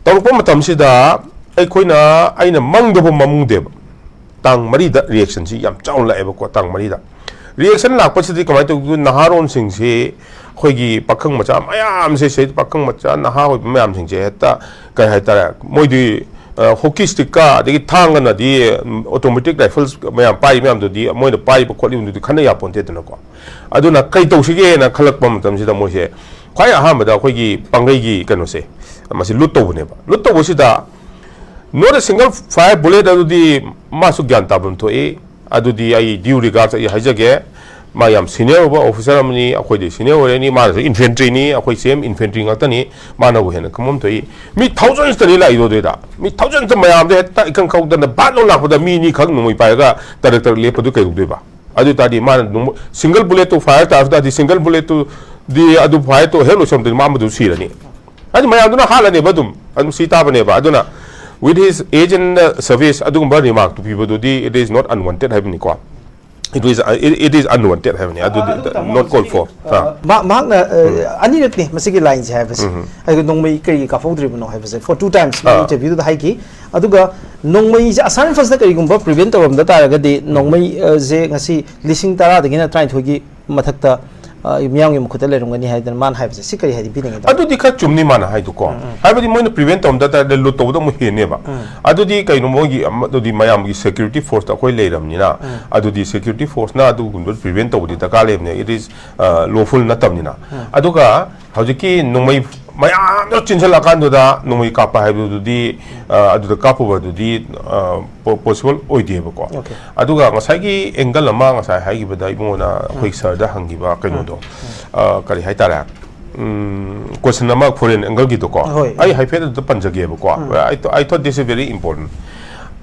ꯇꯧꯔꯛꯄ ꯃꯇꯝꯁꯤꯗ ꯑꯩꯈꯣꯏꯅ, ꯑꯩꯅ ꯃꯪꯗꯕ ꯃꯃꯨꯡꯗꯦꯕ, ꯇꯥꯡ ꯃꯔꯤꯗ ꯔꯤꯑꯦꯛꯁꯟꯁꯤ ꯌꯥꯝ ꯆꯥꯎꯅ ꯂꯥꯛꯑꯦꯕꯀꯣ꯫ ꯇꯥꯡ ꯃꯔꯤꯗ ꯔꯤꯑꯦꯛꯁꯟ ꯂꯥꯛꯄꯁꯤꯗꯤ ꯀꯃꯥꯏꯅ ꯇꯧꯒꯦ? ꯅꯍꯥꯔꯣꯟꯁꯤꯡꯁꯤ, ꯑꯩꯈꯣꯏꯒꯤ ꯄꯥꯈꯪ ꯃꯆꯥ ꯃꯌꯥꯝꯁꯦ, ꯁꯤꯗ ꯄꯥꯈꯪ ꯃꯆꯥ ꯅꯍꯥ ꯑꯣꯏꯕ ꯃꯌꯥꯝꯁꯤꯡꯁꯦ ꯍꯦꯛꯇ, ꯀꯩ ꯍꯥꯏꯇꯥꯔꯦ, ꯃꯣꯏꯗꯤ ꯍꯣꯀꯤ ꯁ꯭ꯇꯤꯛꯀ ꯑꯗꯒꯤ ꯊꯥꯡꯒꯅꯗꯤ, ꯑꯣꯇꯣꯃꯦꯇꯤꯛ ꯔꯥꯏꯐꯜꯁ ꯃꯌꯥꯝ ꯄꯥꯏꯔꯤ ꯃꯌꯥꯝꯗꯨꯗꯤ, ꯃꯣꯏꯅ ꯄꯥꯏꯔꯤꯕ ꯈꯣꯠꯂꯤꯕꯗꯨꯗꯤ ꯈꯟꯅ ꯌꯥꯄꯣꯟꯇꯦꯗꯅꯀꯣ꯫ ꯑꯗꯨꯅ ꯀꯩ ꯇꯧꯁꯤꯒꯦꯅ ꯈꯜꯂꯛꯄ ꯃꯇꯝꯁꯤꯗ ꯃꯣꯏꯁꯦ ꯈ꯭ꯋꯥꯏ ꯑꯍꯥꯟꯕꯗ ꯑꯩꯈꯣꯏꯒꯤ ꯄꯥꯡꯒꯩꯒꯤ ꯀꯩꯅꯣꯁꯦ, ꯃꯁꯤ ꯂꯨꯠ ꯇꯧꯕꯅꯦꯕ꯫ ꯂꯨꯠ ꯇꯧꯕꯁꯤꯗ not a single fire bullet ꯑꯗꯨꯗꯤ ꯃꯥꯁꯨ ꯒ꯭ꯌꯥꯟ ꯇꯥꯐꯝ ꯊꯣꯛꯏ꯫ ꯑꯗꯨꯗꯤ ꯑꯩ due regards ꯑꯩ ꯍꯥꯏꯖꯒꯦ, ꯃꯥ ꯌꯥꯝ ꯁꯤꯅꯤꯌꯔ ꯑꯣꯏꯕ ꯑꯣꯐꯤꯁꯥꯔ ꯑꯃꯅꯤ, ꯑꯩꯈꯣꯏꯗꯤ ꯁꯤꯅꯤꯌꯔ ꯑꯣꯏꯔꯅꯤ, ꯃꯥꯅꯁꯨ ꯏꯟꯐꯦꯟꯇ꯭ꯔꯤꯅꯤ, ꯑꯩꯈꯣꯏ ꯁꯦꯝ ꯏꯟꯐꯦꯟꯇ꯭ꯔꯤ ꯉꯥꯛꯇꯅꯤ, ꯃꯥꯅꯕꯨ ꯍꯦꯟꯅ ꯈꯪꯐꯝ ꯊꯣꯛꯏ꯫ ꯃꯤ ꯊꯥꯎꯖꯟꯁꯇꯅꯤ ꯂꯥꯛꯏꯗꯣ ꯑꯗꯨꯏꯗ, ꯃꯤ ꯊꯥꯎꯖꯟꯁꯇ ꯃꯌꯥꯝꯗ ꯍꯦꯛꯇ ꯏꯈꯪ ꯈꯪꯍꯧꯗꯅ ꯚꯥꯠ ꯂꯧ ꯂꯥꯛꯄꯗ ꯃꯤ ꯑꯅꯤꯈꯛ ꯅꯣꯡꯃꯩ ꯄꯥꯏꯔꯒ ꯇꯔꯛ ꯇꯔꯛ ꯂꯦꯞꯄꯗꯨ ꯀꯩꯗꯧꯗꯣꯏꯕ? ꯑꯗꯨ ꯑꯣꯏ ꯇꯥꯔꯗꯤ ꯃꯥꯅ ꯅꯣꯡꯃ ꯁꯤꯡꯒꯜ ꯕꯨꯂꯦꯠꯇꯨ ꯐꯥꯌꯔ ꯇꯥꯔꯁꯨ ꯇꯥꯔꯗꯤ ꯁꯤꯡꯒꯜ ꯕꯨꯂꯦꯠꯇꯨꯗꯤ ꯑꯗꯨ ꯐꯥꯌꯔ ꯇꯧ ꯍꯦꯛ ꯂꯣꯏꯁꯟꯕꯗꯗꯤ ꯃꯥ ꯑꯃꯗꯨ ꯁꯤꯔꯅꯤ꯫ ꯍꯥꯏꯗꯤ ꯃꯌꯥꯝꯗꯨꯅ ꯍꯥꯠꯂꯅꯦꯕ ꯑꯗꯨꯝ, ꯑꯗꯨꯝ ꯁꯤ ꯇꯥꯕꯅꯦꯕ꯫ ꯑꯗꯨꯅ with his age and service ꯑꯗꯨꯒꯨꯝꯕ ꯔꯤꯃꯥꯔꯛꯇꯨ ꯄꯤꯕꯗꯨꯗꯤ it is not unwanted ꯍꯥꯏꯕꯅꯤꯀꯣ꯫ It is, it is unwanted ꯍꯥꯏꯕꯅꯤ꯫ ꯑꯗꯨꯗꯤ not called for꯫ ꯑꯥ꯫ ꯃꯍꯥꯛꯅ ꯑꯅꯤꯔꯛꯅꯤ ꯃꯁꯤꯒꯤ ꯂꯥꯏꯟꯁꯦ ꯍꯥꯏꯕꯁꯦ꯫ ꯑꯩꯈꯣꯏ ꯅꯣꯡꯃꯩ ꯀꯔꯤꯒꯤ ꯀꯥꯞꯍꯧꯗ꯭ꯔꯤꯕꯅꯣ ꯍꯥꯏꯕꯁꯦ for two times ꯃꯥꯒꯤ ꯑꯥ꯫ ꯏꯟꯇꯔꯚ꯭ꯌꯨꯗꯨꯗ ꯍꯥꯏꯈꯤ꯫ ꯑꯗꯨꯒ ꯅꯣꯡꯃꯩꯁꯦ ꯑꯁꯥꯟ ꯐꯁꯅ ꯀꯔꯤꯒꯨꯝꯕ ꯄ꯭ꯔꯤꯚꯦꯟ ꯇꯧꯔꯝꯗ ꯇꯥꯔꯒꯗꯤ ꯅꯣꯡꯃꯩꯁꯦ ꯉꯁꯤ ꯂꯤꯁꯤꯡ ꯇꯔꯥꯗꯒꯤꯅ ꯇꯔꯥꯅꯤꯊꯣꯏꯒꯤ ꯃꯊꯛꯇ, ꯑ, ꯃꯤꯌꯥꯝꯒꯤ ꯃꯈꯨꯠꯇ ꯂꯩꯔꯝꯒꯅꯤ ꯍꯥꯏꯗꯅ ꯃꯥꯅ ꯍꯥꯏꯕꯁꯦ ꯁꯤ ꯀꯔꯤ ꯍꯥꯏꯗꯤ ꯄꯤꯅꯤꯡꯉꯤ? ꯑꯗꯨꯗꯤ ꯈꯔ ꯆꯨꯝꯅꯤ ꯃꯥꯅ ꯍꯥꯏꯗꯨꯀꯣ꯫ ꯎꯝ, ꯎꯝ꯫ ꯍꯥꯏꯕꯗꯤ ꯃꯣꯏꯅ ꯄ꯭ꯔꯤꯚꯦꯟ ꯇꯧꯔꯝꯗ ꯇꯥꯔꯗꯤ ꯂꯨꯠ ꯇꯧꯕꯗ ꯑꯃꯨꯛ ꯍꯦꯟꯅꯦꯕ꯫ ꯎꯝ꯫ ꯑꯗꯨꯗꯤ ꯀꯩꯅꯣ ꯃꯣꯏꯒꯤ ꯑꯃ-, ꯑꯗꯨꯗꯤ ꯃꯌꯥꯝꯒꯤ ꯁꯦꯀ꯭ꯌꯨꯔꯤꯇꯤ ꯐꯣꯔꯁꯇ ꯑꯩꯈꯣꯏ ꯂꯩꯔꯕꯅꯤꯅ, ꯎꯝ꯫ ꯑꯗꯨꯗꯤ ꯁꯦꯀ꯭ꯌꯨꯔꯤꯇꯤ ꯐꯣꯔꯁꯅ ꯑꯗꯨꯒꯨꯝꯕ ꯄ꯭ꯔꯤꯚꯦꯟ ꯇꯧꯕꯗꯤ ꯗꯔꯀꯥꯔ ꯂꯩꯕꯅꯦ꯫ It is, ꯑ, lawful ꯅꯠꯇꯕꯅꯤꯅ꯫ ꯎꯝ꯫ ꯑꯗꯨꯒ ꯍꯧꯖꯤꯛꯀꯤ ꯅꯣꯡꯃꯩ ꯃꯌꯥꯝꯗꯣ ꯆꯤꯟꯁꯤꯜꯂꯛꯀꯥꯟꯗꯨꯗ ꯅꯣꯡꯃꯩ ꯀꯥꯞꯄ ꯍꯥꯏꯕꯗꯨꯗꯤ, ꯑ, ꯑꯗꯨꯗ ꯀꯥꯞꯄꯨꯕꯗꯨꯗꯤ, ꯑ, ꯄꯣ-, ꯄꯣꯁꯤꯕꯜ ꯑꯣꯏꯗꯦꯕꯀꯣ꯫ ꯑꯣꯀꯦ꯫ ꯑꯗꯨꯒ ꯉꯁꯥꯏꯒꯤ ꯑꯦꯡꯒꯜ ꯑꯃ ꯉꯁꯥꯏ ꯍꯥꯏꯈꯤꯕꯗ ꯏꯕꯨꯡꯉꯣꯅ ꯑꯩꯈꯣꯏ ꯎꯝ꯫ ꯁꯔꯗ ꯍꯪꯈꯤꯕ ꯀꯩꯅꯣꯗꯣ, ꯎꯝ꯫ ꯑ, ꯀꯔꯤ ꯍꯥꯏꯇꯥꯔꯦ? ꯎꯝ, ꯀꯣꯏꯁꯟ ꯑꯃ ꯐꯣꯔꯦꯟ ꯑꯦꯡꯒꯜꯒꯤꯗꯣꯀꯣ꯫ ꯍꯣꯏ꯫ ꯑꯩ ꯍꯥꯏꯐꯦꯠ ꯑꯗꯨꯗ ꯄꯟꯖꯒꯦꯕꯀꯣ꯫ ꯎꯝ꯫ I thought, I thought this is very important꯫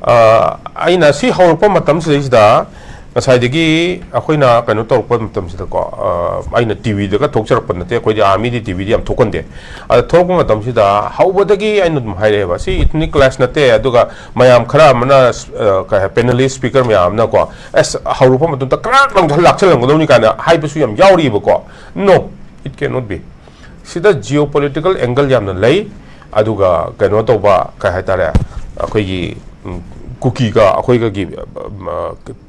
ꯑ, ꯑꯩꯅ ꯁꯤ ꯍꯧꯔꯛꯄ ꯃꯇꯝꯁꯤꯗꯩꯁꯤꯗ ꯉꯁꯥꯏꯗꯒꯤ ꯑꯩꯈꯣꯏꯅ ꯀꯩꯅꯣ ꯇꯧꯔꯛꯄ ꯃꯇꯝꯁꯤꯗꯀꯣ, ꯑ, ꯑꯩꯅ ꯇꯤ ꯚꯤꯗꯒ ꯊꯣꯛꯆꯔꯛꯄ ꯅꯠꯇꯦ, ꯑꯩꯈꯣꯏꯗꯤ ꯑꯥꯔꯃꯤꯗꯤ ꯇꯤ ꯚꯤꯗꯤ ꯌꯥꯝ ꯊꯣꯛꯀꯟꯗꯦ꯫ ꯑꯗ ꯊꯣꯛꯂꯛꯄ ꯃꯇꯝꯁꯤꯗ ꯍꯧꯕꯗꯒꯤ ꯑꯩꯅ ꯑꯗꯨꯝ ꯍꯥꯏꯔꯛꯑꯦꯕ, ꯁꯤ ethnic clash ꯅꯠꯇꯦ, ꯑꯗꯨꯒ ꯃꯌꯥꯝ ꯈꯔ ꯑꯃꯅ, ꯑ, ꯀꯩ ꯍꯥꯏ, ꯄꯦꯅꯦꯂꯤꯁ ꯁ꯭ꯄꯤꯀꯔ ꯃꯌꯥꯝ ꯑꯃꯅꯀꯣ, ꯑꯁ, ꯍꯧꯔꯛꯄ ꯃꯇꯝꯗ ꯀ꯭ꯔꯥꯛ ꯂꯥꯎꯅ ꯂꯥꯛꯁꯜꯂꯝꯒꯗꯧꯅꯤ ꯀꯥꯏꯅ ꯍꯥꯏꯕꯁꯨ ꯌꯥꯝ ꯌꯥꯎꯔꯤꯕꯀꯣ꯫ No, it cannot be꯫ ꯁꯤꯗ geopolitical angle ꯌꯥꯝꯅ ꯂꯩ꯫ ꯑꯗꯨꯒ ꯀꯩꯅꯣ ꯇꯧꯕ, ꯀꯩ ꯍꯥꯏꯇꯥꯔꯦ, ꯑꯩꯈꯣꯏꯒꯤ, ꯎꯝ, ꯀꯨꯀꯤꯒ ꯑꯩꯈꯣꯏꯒꯒꯤ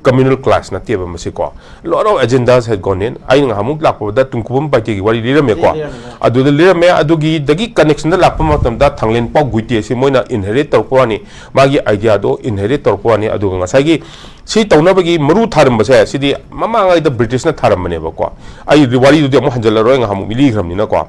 ꯀꯝꯃ꯭ꯌꯨꯅꯦꯜ ꯀ꯭ꯂꯥꯁ ꯅꯠꯇꯦꯕ ꯃꯁꯤꯀꯣ꯫ Lot of agendas had gone in. ꯑꯩꯅ ꯉꯍꯥꯟꯃꯨꯛ ꯂꯥꯛꯄꯗ ꯇꯨꯡꯀꯨꯕꯝ ꯄꯥꯏꯇꯦꯒꯤ ꯋꯥꯔꯤ ꯂꯤꯔꯝꯃꯦꯀꯣ꯫ ꯂꯤꯔꯝꯃꯦ꯫ ꯑꯗꯨꯗ ꯂꯤꯔꯝꯃꯦ꯫ ꯑꯗꯨꯒꯤꯗꯒꯤ ꯀꯅꯦꯛꯁꯟꯗ ꯂꯥꯛꯄ ꯃꯇꯝꯗ ꯊꯥꯡꯂꯦꯟ ꯄꯥꯎ ꯒꯨꯏꯇꯦ ꯑꯁꯤ ꯃꯣꯏꯅ ꯏꯟꯍꯦꯔꯤꯠ ꯇꯧꯔꯛꯄ ꯋꯥꯅꯤ, ꯃꯥꯒꯤ ꯑꯥꯏꯗꯤꯌꯥꯗꯣ ꯏꯟꯍꯦꯔꯤꯠ ꯇꯧꯔꯛꯄ ꯋꯥꯅꯤ꯫ ꯑꯗꯨꯒ ꯉꯁꯥꯏꯒꯤ ꯁꯤ ꯇꯧꯅꯕꯒꯤ ꯃꯔꯨ ꯊꯥꯔꯝꯕꯁꯦ ꯁꯤꯗꯤ ꯃꯃꯥꯡꯉꯩꯗ ꯕ꯭ꯔꯤꯇꯤꯁꯅ ꯊꯥꯔꯝꯕꯅꯦꯕꯀꯣ꯫ ꯑꯩ ꯋꯥꯔꯤꯗꯨꯗꯤ ꯑꯃꯨꯛ ꯍꯟꯖꯜꯂꯔꯣꯏ, ꯉꯍꯥꯟꯃꯨꯛ ꯂꯤꯈ꯭ꯔꯕꯅꯤꯅꯀꯣ꯫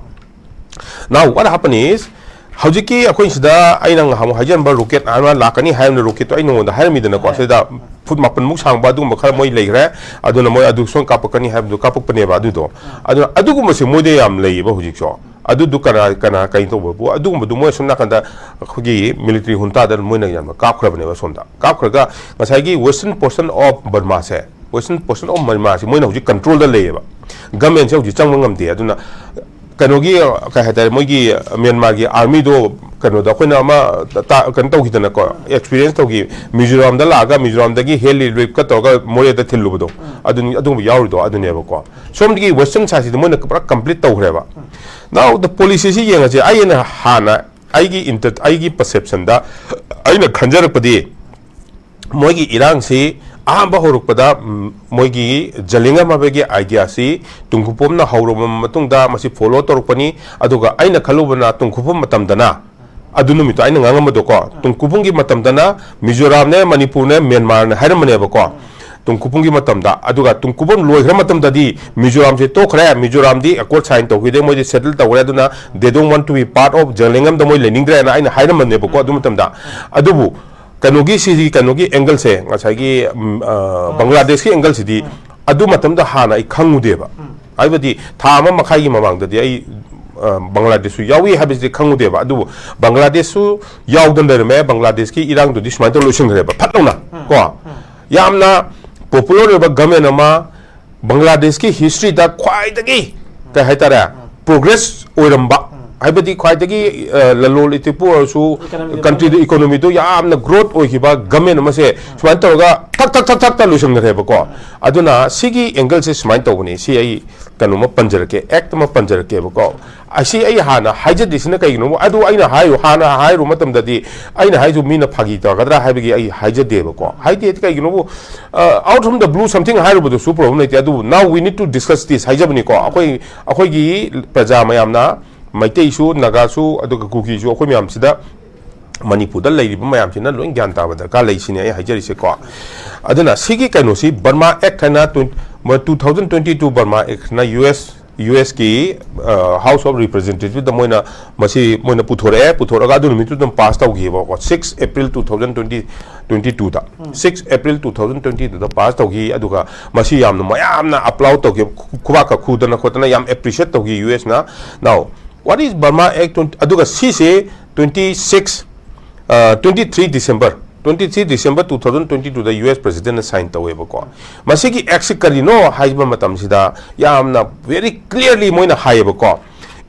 Now what happened is, ꯍꯧꯖꯤꯛꯀꯤ ꯑꯩꯈꯣꯏ ꯁꯤꯗ ꯑꯩꯅ ꯉꯍꯥꯟꯃꯨꯛ ꯍꯥꯏꯖꯔꯝꯕ ꯔꯣꯀꯦꯠ ꯑꯃ ꯂꯥꯛꯀꯅꯤ ꯍꯥꯏꯕꯅ ꯔꯣꯀꯦꯠꯇꯣ ꯑꯩ ꯅꯉꯣꯟꯗ ꯍꯥꯏꯔꯝꯃꯤꯗꯅꯀꯣ꯫ ꯍꯣꯏ꯫ ꯁꯤꯗ ꯐꯨꯠ ꯃꯥꯄꯟꯃꯨꯛ ꯁꯥꯡꯕ ꯑꯗꯨꯒꯨꯝꯕ ꯈꯔ ꯃꯣꯏ ꯂꯩꯈ꯭ꯔꯦ꯫ ꯑꯗꯨꯅ ꯃꯣꯏ ꯑꯗꯨ ꯁꯣꯝ ꯀꯥꯞꯄꯛꯀꯅꯤ ꯍꯥꯏꯕꯗꯨ ꯀꯥꯞꯄꯛꯄꯅꯦꯕ ꯑꯗꯨꯗꯣ꯫ ꯑꯥ꯫ ꯑꯗꯨꯅ ꯑꯗꯨꯒꯨꯝꯕꯁꯦ ꯃꯣꯏꯗ ꯌꯥꯝ ꯂꯩꯌꯦꯕ ꯍꯧꯖꯤꯛꯁꯨ꯫ ꯑꯗꯨꯗꯨ ꯀꯅꯥ, ꯀꯅꯥ ꯀꯩꯅꯣ ꯇꯧꯕꯕꯨ, ꯑꯗꯨꯒꯨꯝꯕꯗꯨ ꯃꯣꯏ ꯑꯁꯣꯝ ꯅꯥꯀꯟꯗ ꯑꯩꯈꯣꯏꯒꯤ ꯃꯤꯂꯤꯇꯔꯤ ꯍꯨꯟꯇꯥꯗ ꯃꯣꯏꯅ ꯌꯥꯝꯅ ꯀꯥꯞꯈ꯭ꯔꯕꯅꯦꯕ ꯁꯣꯝꯗ꯫ ꯀꯥꯞꯈ꯭ꯔꯒ ꯉꯁꯥꯏꯒꯤ western portion of Burma say, western portion of Burma ꯁꯦ ꯃꯣꯏꯅ ꯍꯧꯖꯤꯛ ꯀꯟꯇ꯭ꯔꯣꯜꯗ ꯂꯩꯌꯦꯕ꯫ ꯒꯃꯦꯟꯁꯦ ꯍꯧꯖꯤꯛ ꯆꯪꯕ ꯉꯝꯗꯦ꯫ ꯑꯗꯨꯅ ꯀꯩꯅꯣꯒꯤ, ꯀꯩ ꯍꯥꯏꯇꯥꯔꯦ, ꯃꯣꯏꯒꯤ ꯃ꯭ꯌꯥꯟꯃꯥꯔꯒꯤ ꯑꯥꯔꯃꯤꯗꯣ ꯀꯩꯅꯣꯗ ꯑꯩꯈꯣꯏꯅ ꯑꯃ ꯇꯥ-, ꯀꯩꯅꯣ ꯇꯧꯈꯤꯗꯅꯀꯣ, ꯑꯦꯛꯁꯄꯤꯔꯤꯌꯦꯟꯁ ꯇꯧꯈꯤ꯫ ꯃꯤꯖꯣꯔꯥꯝꯗ ꯂꯥꯛꯑꯒ ꯃꯤꯖꯣꯔꯥꯝꯗꯒꯤ ꯍꯦꯂꯤ ꯔꯤꯂꯤꯐꯀ ꯇꯧꯔꯒ ꯃꯣꯔꯦꯗ ꯊꯤꯜꯂꯨꯕꯗꯣ, ꯑꯗꯨꯅꯤ, ꯑꯗꯨꯒꯨꯝꯕ ꯌꯥꯎꯔꯤꯗꯣ ꯑꯗꯨꯅꯦꯕꯀꯣ꯫ ꯁꯣꯝꯗꯒꯤ western side ꯁꯤꯗ ꯃꯣꯏꯅ ꯄꯨꯔꯥ ꯀꯝꯄ꯭ꯂꯤꯠ ꯇꯧꯈ꯭ꯔꯦꯕ꯫ Now the policy ꯁꯤ ꯌꯦꯡꯉꯁꯦ꯫ ꯑꯩꯅ ꯍꯥꯟꯅ ꯑꯩꯒꯤ ꯏꯟꯇꯔ-, ꯑꯩꯒꯤ ꯄꯔꯁꯦꯞꯁꯟꯗ ꯑꯩꯅ ꯈꯟꯖꯔꯛꯄꯗꯤ ꯃꯣꯏꯒꯤ ꯏꯔꯥꯡꯁꯤ ꯑꯍꯥꯟꯕ ꯍꯧꯔꯛꯄꯗ, ꯎꯝ, ꯃꯣꯏꯒꯤ ꯖꯂꯤꯡꯉꯝ ꯍꯥꯏꯕꯒꯤ ꯑꯥꯏꯗꯤꯌꯥꯁꯤ ꯇꯨꯡꯈꯨꯄꯣꯝꯅ ꯍꯧꯔꯕ ꯃꯇꯨꯡꯗ ꯃꯁꯤ ꯐꯣꯂꯣ ꯇꯧꯔꯛꯄꯅꯤ꯫ ꯑꯗꯨꯒ ꯑꯩꯅ ꯈꯜꯂꯨꯕꯅ ꯇꯨꯡꯈꯨꯄꯣꯝ ꯃꯇꯝꯗꯅ, ꯑꯗꯨ ꯅꯨꯃꯤꯠꯇꯣ ꯑꯩꯅ ꯉꯥꯡꯉꯝꯕꯗꯣꯀꯣ, ꯇꯨꯡꯈꯨꯄꯣꯝꯒꯤ ꯃꯇꯝꯗꯅ ꯃꯤꯖꯣꯔꯥꯝꯅꯦ, ꯃꯅꯤꯄꯨꯔꯅꯦ, ꯃ꯭ꯌꯥꯟꯃꯥꯔꯅꯦ ꯍꯥꯏꯔꯝꯕꯅꯦꯕꯀꯣ꯫ ꯇꯨꯡꯈꯨꯄꯣꯝꯒꯤ ꯃꯇꯝꯗ, ꯑꯗꯨꯒ ꯇꯨꯡꯈꯨꯄꯣꯝ ꯂꯣꯏꯈ꯭ꯔ ꯃꯇꯝꯗꯗꯤ ꯃꯤꯖꯣꯔꯥꯝꯁꯦ ꯇꯣꯛꯈ꯭ꯔꯦ, ꯃꯤꯖꯣꯔꯥꯝꯗꯤ ꯑꯦꯀꯣꯔꯗ ꯁꯥꯏꯟ ꯇꯧꯈꯤꯗꯦ, ꯃꯣꯏꯗꯤ ꯁꯦꯇꯜ ꯇꯧꯈ꯭ꯔꯦ, ꯑꯗꯨꯅ they don't want to be part of ꯖꯂꯤꯡꯉꯝꯗ ꯃꯣꯏ ꯂꯩꯅꯤꯡꯗ꯭ꯔꯦꯅ ꯑꯩꯅ ꯍꯥꯏꯔꯝꯕꯅꯦꯕꯀꯣ ꯑꯗꯨ ꯃꯇꯝꯗ꯫ ꯑꯗꯨꯕꯨ ꯀꯩꯅꯣꯒꯤ, ꯁꯤꯒꯤ ꯀꯩꯅꯣꯒꯤ ꯑꯦꯡꯒꯜꯁꯦ, ꯉꯁꯥꯏꯒꯤ, ꯎꯝ, ꯑ, ꯕꯪꯒ꯭ꯂꯥꯗꯦꯁꯀꯤ ꯑꯦꯡꯒꯜꯁꯤꯗꯤ ꯑꯗꯨ ꯃꯇꯝꯗ ꯍꯥꯟꯅ ꯑꯩ ꯈꯪꯉꯨꯗꯦꯕ꯫ ꯍꯥꯏꯕꯗꯤ ꯊꯥ ꯑꯃ ꯃꯈꯥꯏꯒꯤ ꯃꯃꯥꯡꯗꯗꯤ ꯑꯩ, ꯑ, ꯕꯪꯒ꯭ꯂꯥꯗꯦꯁꯁꯨ ꯌꯥꯎꯏ ꯍꯥꯏꯕꯁꯤꯗꯤ ꯈꯪꯉꯨꯗꯦꯕ꯫ ꯑꯗꯨꯕꯨ ꯕꯪꯒ꯭ꯂꯥꯗꯦꯁꯁꯨ ꯌꯥꯎꯗꯅ ꯂꯩꯔꯝꯃꯦ꯫ ꯕꯪꯒ꯭ꯂꯥꯗꯦꯁꯀꯤ ꯏꯔꯥꯡꯗꯨꯗꯤ ꯁꯨꯃꯥꯏꯅ ꯇꯧꯔ ꯂꯣꯏꯁꯤꯟꯈ꯭ꯔꯦꯕ ꯐꯠ ꯂꯥꯎꯅ, ꯀꯣ꯫ ꯌꯥꯝꯅ ꯄꯣꯄꯨꯂꯔ ꯑꯣꯏꯕ ꯒꯃꯦꯟ ꯑꯃ, ꯕꯪꯒ꯭ꯂꯥꯗꯦꯁꯀꯤ ꯍꯤꯁꯇ꯭ꯔꯤꯗ ꯈ꯭ꯋꯥꯏꯗꯒꯤ, ꯀꯩ ꯍꯥꯏꯇꯥꯔꯦ, ꯄ꯭ꯔꯣꯒ꯭ꯔꯦꯁ ꯑꯣꯏꯔꯝꯕ ꯍꯥꯏꯕꯗꯤ ꯈ꯭ꯋꯥꯏꯗꯒꯤ ꯑ, ꯂꯂꯣꯟ ꯏꯇꯤꯛꯄꯨ ꯑꯣꯏꯔꯁꯨ, countryꯗ economyꯗꯨ ꯌꯥꯝꯅ growth ꯑꯣꯏꯈꯤꯕ government ꯑꯃꯁꯦ ꯁꯨꯃꯥꯏꯅ ꯇꯧꯔꯒ ꯊꯛ ꯊꯛ ꯊꯛ ꯊꯛꯇ ꯂꯣꯏꯁꯤꯟꯈ꯭ꯔꯦꯕꯀꯣ꯫ ꯑꯗꯨꯅ ꯁꯤꯒꯤ angleꯁꯦ ꯁꯨꯃꯥꯏꯅ ꯇꯧꯕꯅꯤ꯫ ꯁꯤ ꯑꯩ ꯀꯩꯅꯣꯝꯃ ꯄꯟꯖꯔꯛꯀꯦ, act ꯑꯃ ꯄꯟꯖꯔꯛꯀꯦꯕꯀꯣ꯫ ꯑꯁꯤ ꯑꯩ ꯍꯥꯟꯅ ꯍꯥꯏꯖꯗ꯭ꯔꯤꯁꯤꯅ ꯀꯩꯒꯤꯅꯣ? ꯑꯗꯨ ꯑꯩꯅ ꯍꯥꯏꯌꯨ, ꯍꯥꯟꯅ ꯍꯥꯏꯔꯨ ꯃꯇꯝꯗꯗꯤ ꯑꯩꯅ ꯍꯥꯏꯁꯨ ꯃꯤꯅ ꯐꯥꯒꯤ ꯇꯧꯔꯛꯀꯗ꯭ꯔꯥ ꯍꯥꯏꯕꯒꯤ ꯑꯩ ꯍꯥꯏꯖꯗꯦꯕꯀꯣ꯫ ꯍꯥꯏꯗꯦ ꯀꯩꯒꯤꯅꯣꯕꯨ, ꯑ, out from the blue something ꯍꯥꯏꯔꯨꯕꯗꯨꯁꯨ problem ꯂꯩꯇꯦ꯫ ꯑꯗꯨꯕꯨ now we need to discuss this ꯍꯥꯏꯖꯕꯅꯤꯀꯣ꯫ ꯑꯩꯈꯣꯏ, ꯑꯩꯈꯣꯏꯒꯤ ꯄ꯭ꯔꯖꯥ ꯃꯌꯥꯝꯅ, ꯃꯩꯇꯩꯁꯨ, ꯅꯥꯒꯥꯁꯨ, ꯑꯗꯨꯒ ꯀꯨꯀꯤꯁꯨ, ꯑꯩꯈꯣꯏ ꯃꯌꯥꯝꯁꯤꯗ, ꯃꯅꯤꯄꯨꯔꯗ ꯂꯩꯔꯤꯕ ꯃꯌꯥꯝꯁꯤꯅ ꯂꯣꯏ ꯒ꯭ꯌꯥꯟ ꯇꯥꯕ ꯗꯔꯀꯥꯔ ꯂꯩ ꯁꯤꯅꯤ ꯑꯩ ꯍꯥꯏꯖꯔꯤꯁꯦꯀꯣ꯫ ꯑꯗꯨꯅ ꯁꯤꯒꯤ ꯀꯩꯅꯣꯁꯤ, Burma Act ꯍꯥꯏꯅ twenty, two thousand twenty two Burma Act ꯍꯥꯏꯅ US, USꯀꯤ, ꯑ, House of Representativeꯗ ꯃꯣꯏꯅ ꯃꯁꯤ ꯃꯣꯏꯅ ꯄꯨꯊꯣꯔꯛꯑꯦ꯫ ꯄꯨꯊꯣꯔꯛꯑꯒ ꯑꯗꯨ ꯅꯨꯃꯤꯠꯇꯨꯗ ꯑꯗꯨꯝ pass ꯇꯧꯈꯤꯕꯀꯣ, six April two thousand twenty, twenty twoꯗ, six April two thousand twenty twoꯗ pass ꯇꯧꯈꯤ꯫ ꯑꯗꯨꯒ ꯃꯁꯤ ꯌꯥꯝꯅ ꯃꯌꯥꯝꯅ applaud ꯇꯧꯈꯤ, ꯈꯨ-, ꯈꯨꯕꯥꯛꯀ ꯈꯨꯗꯅ ꯈꯣꯠꯇꯅ ꯌꯥꯝ appreciate ꯇꯧꯈꯤ USꯅ꯫ Now, what is Burma Act twenty? ꯑꯗꯨꯒ ꯁꯤꯁꯦ twenty six, ꯑ, twenty three December, twenty three December two thousand twenty twoꯗ US Presidentꯅ sign ꯇꯧꯋꯦꯕꯀꯣ꯫ ꯃꯁꯤꯒꯤ actꯁꯤ ꯀꯔꯤꯅꯣ ꯍꯥꯏꯕ ꯃꯇꯝꯁꯤꯗ ꯌꯥꯝꯅ very clearly ꯃꯣꯏꯅ ꯍꯥꯏꯌꯦꯕꯀꯣ,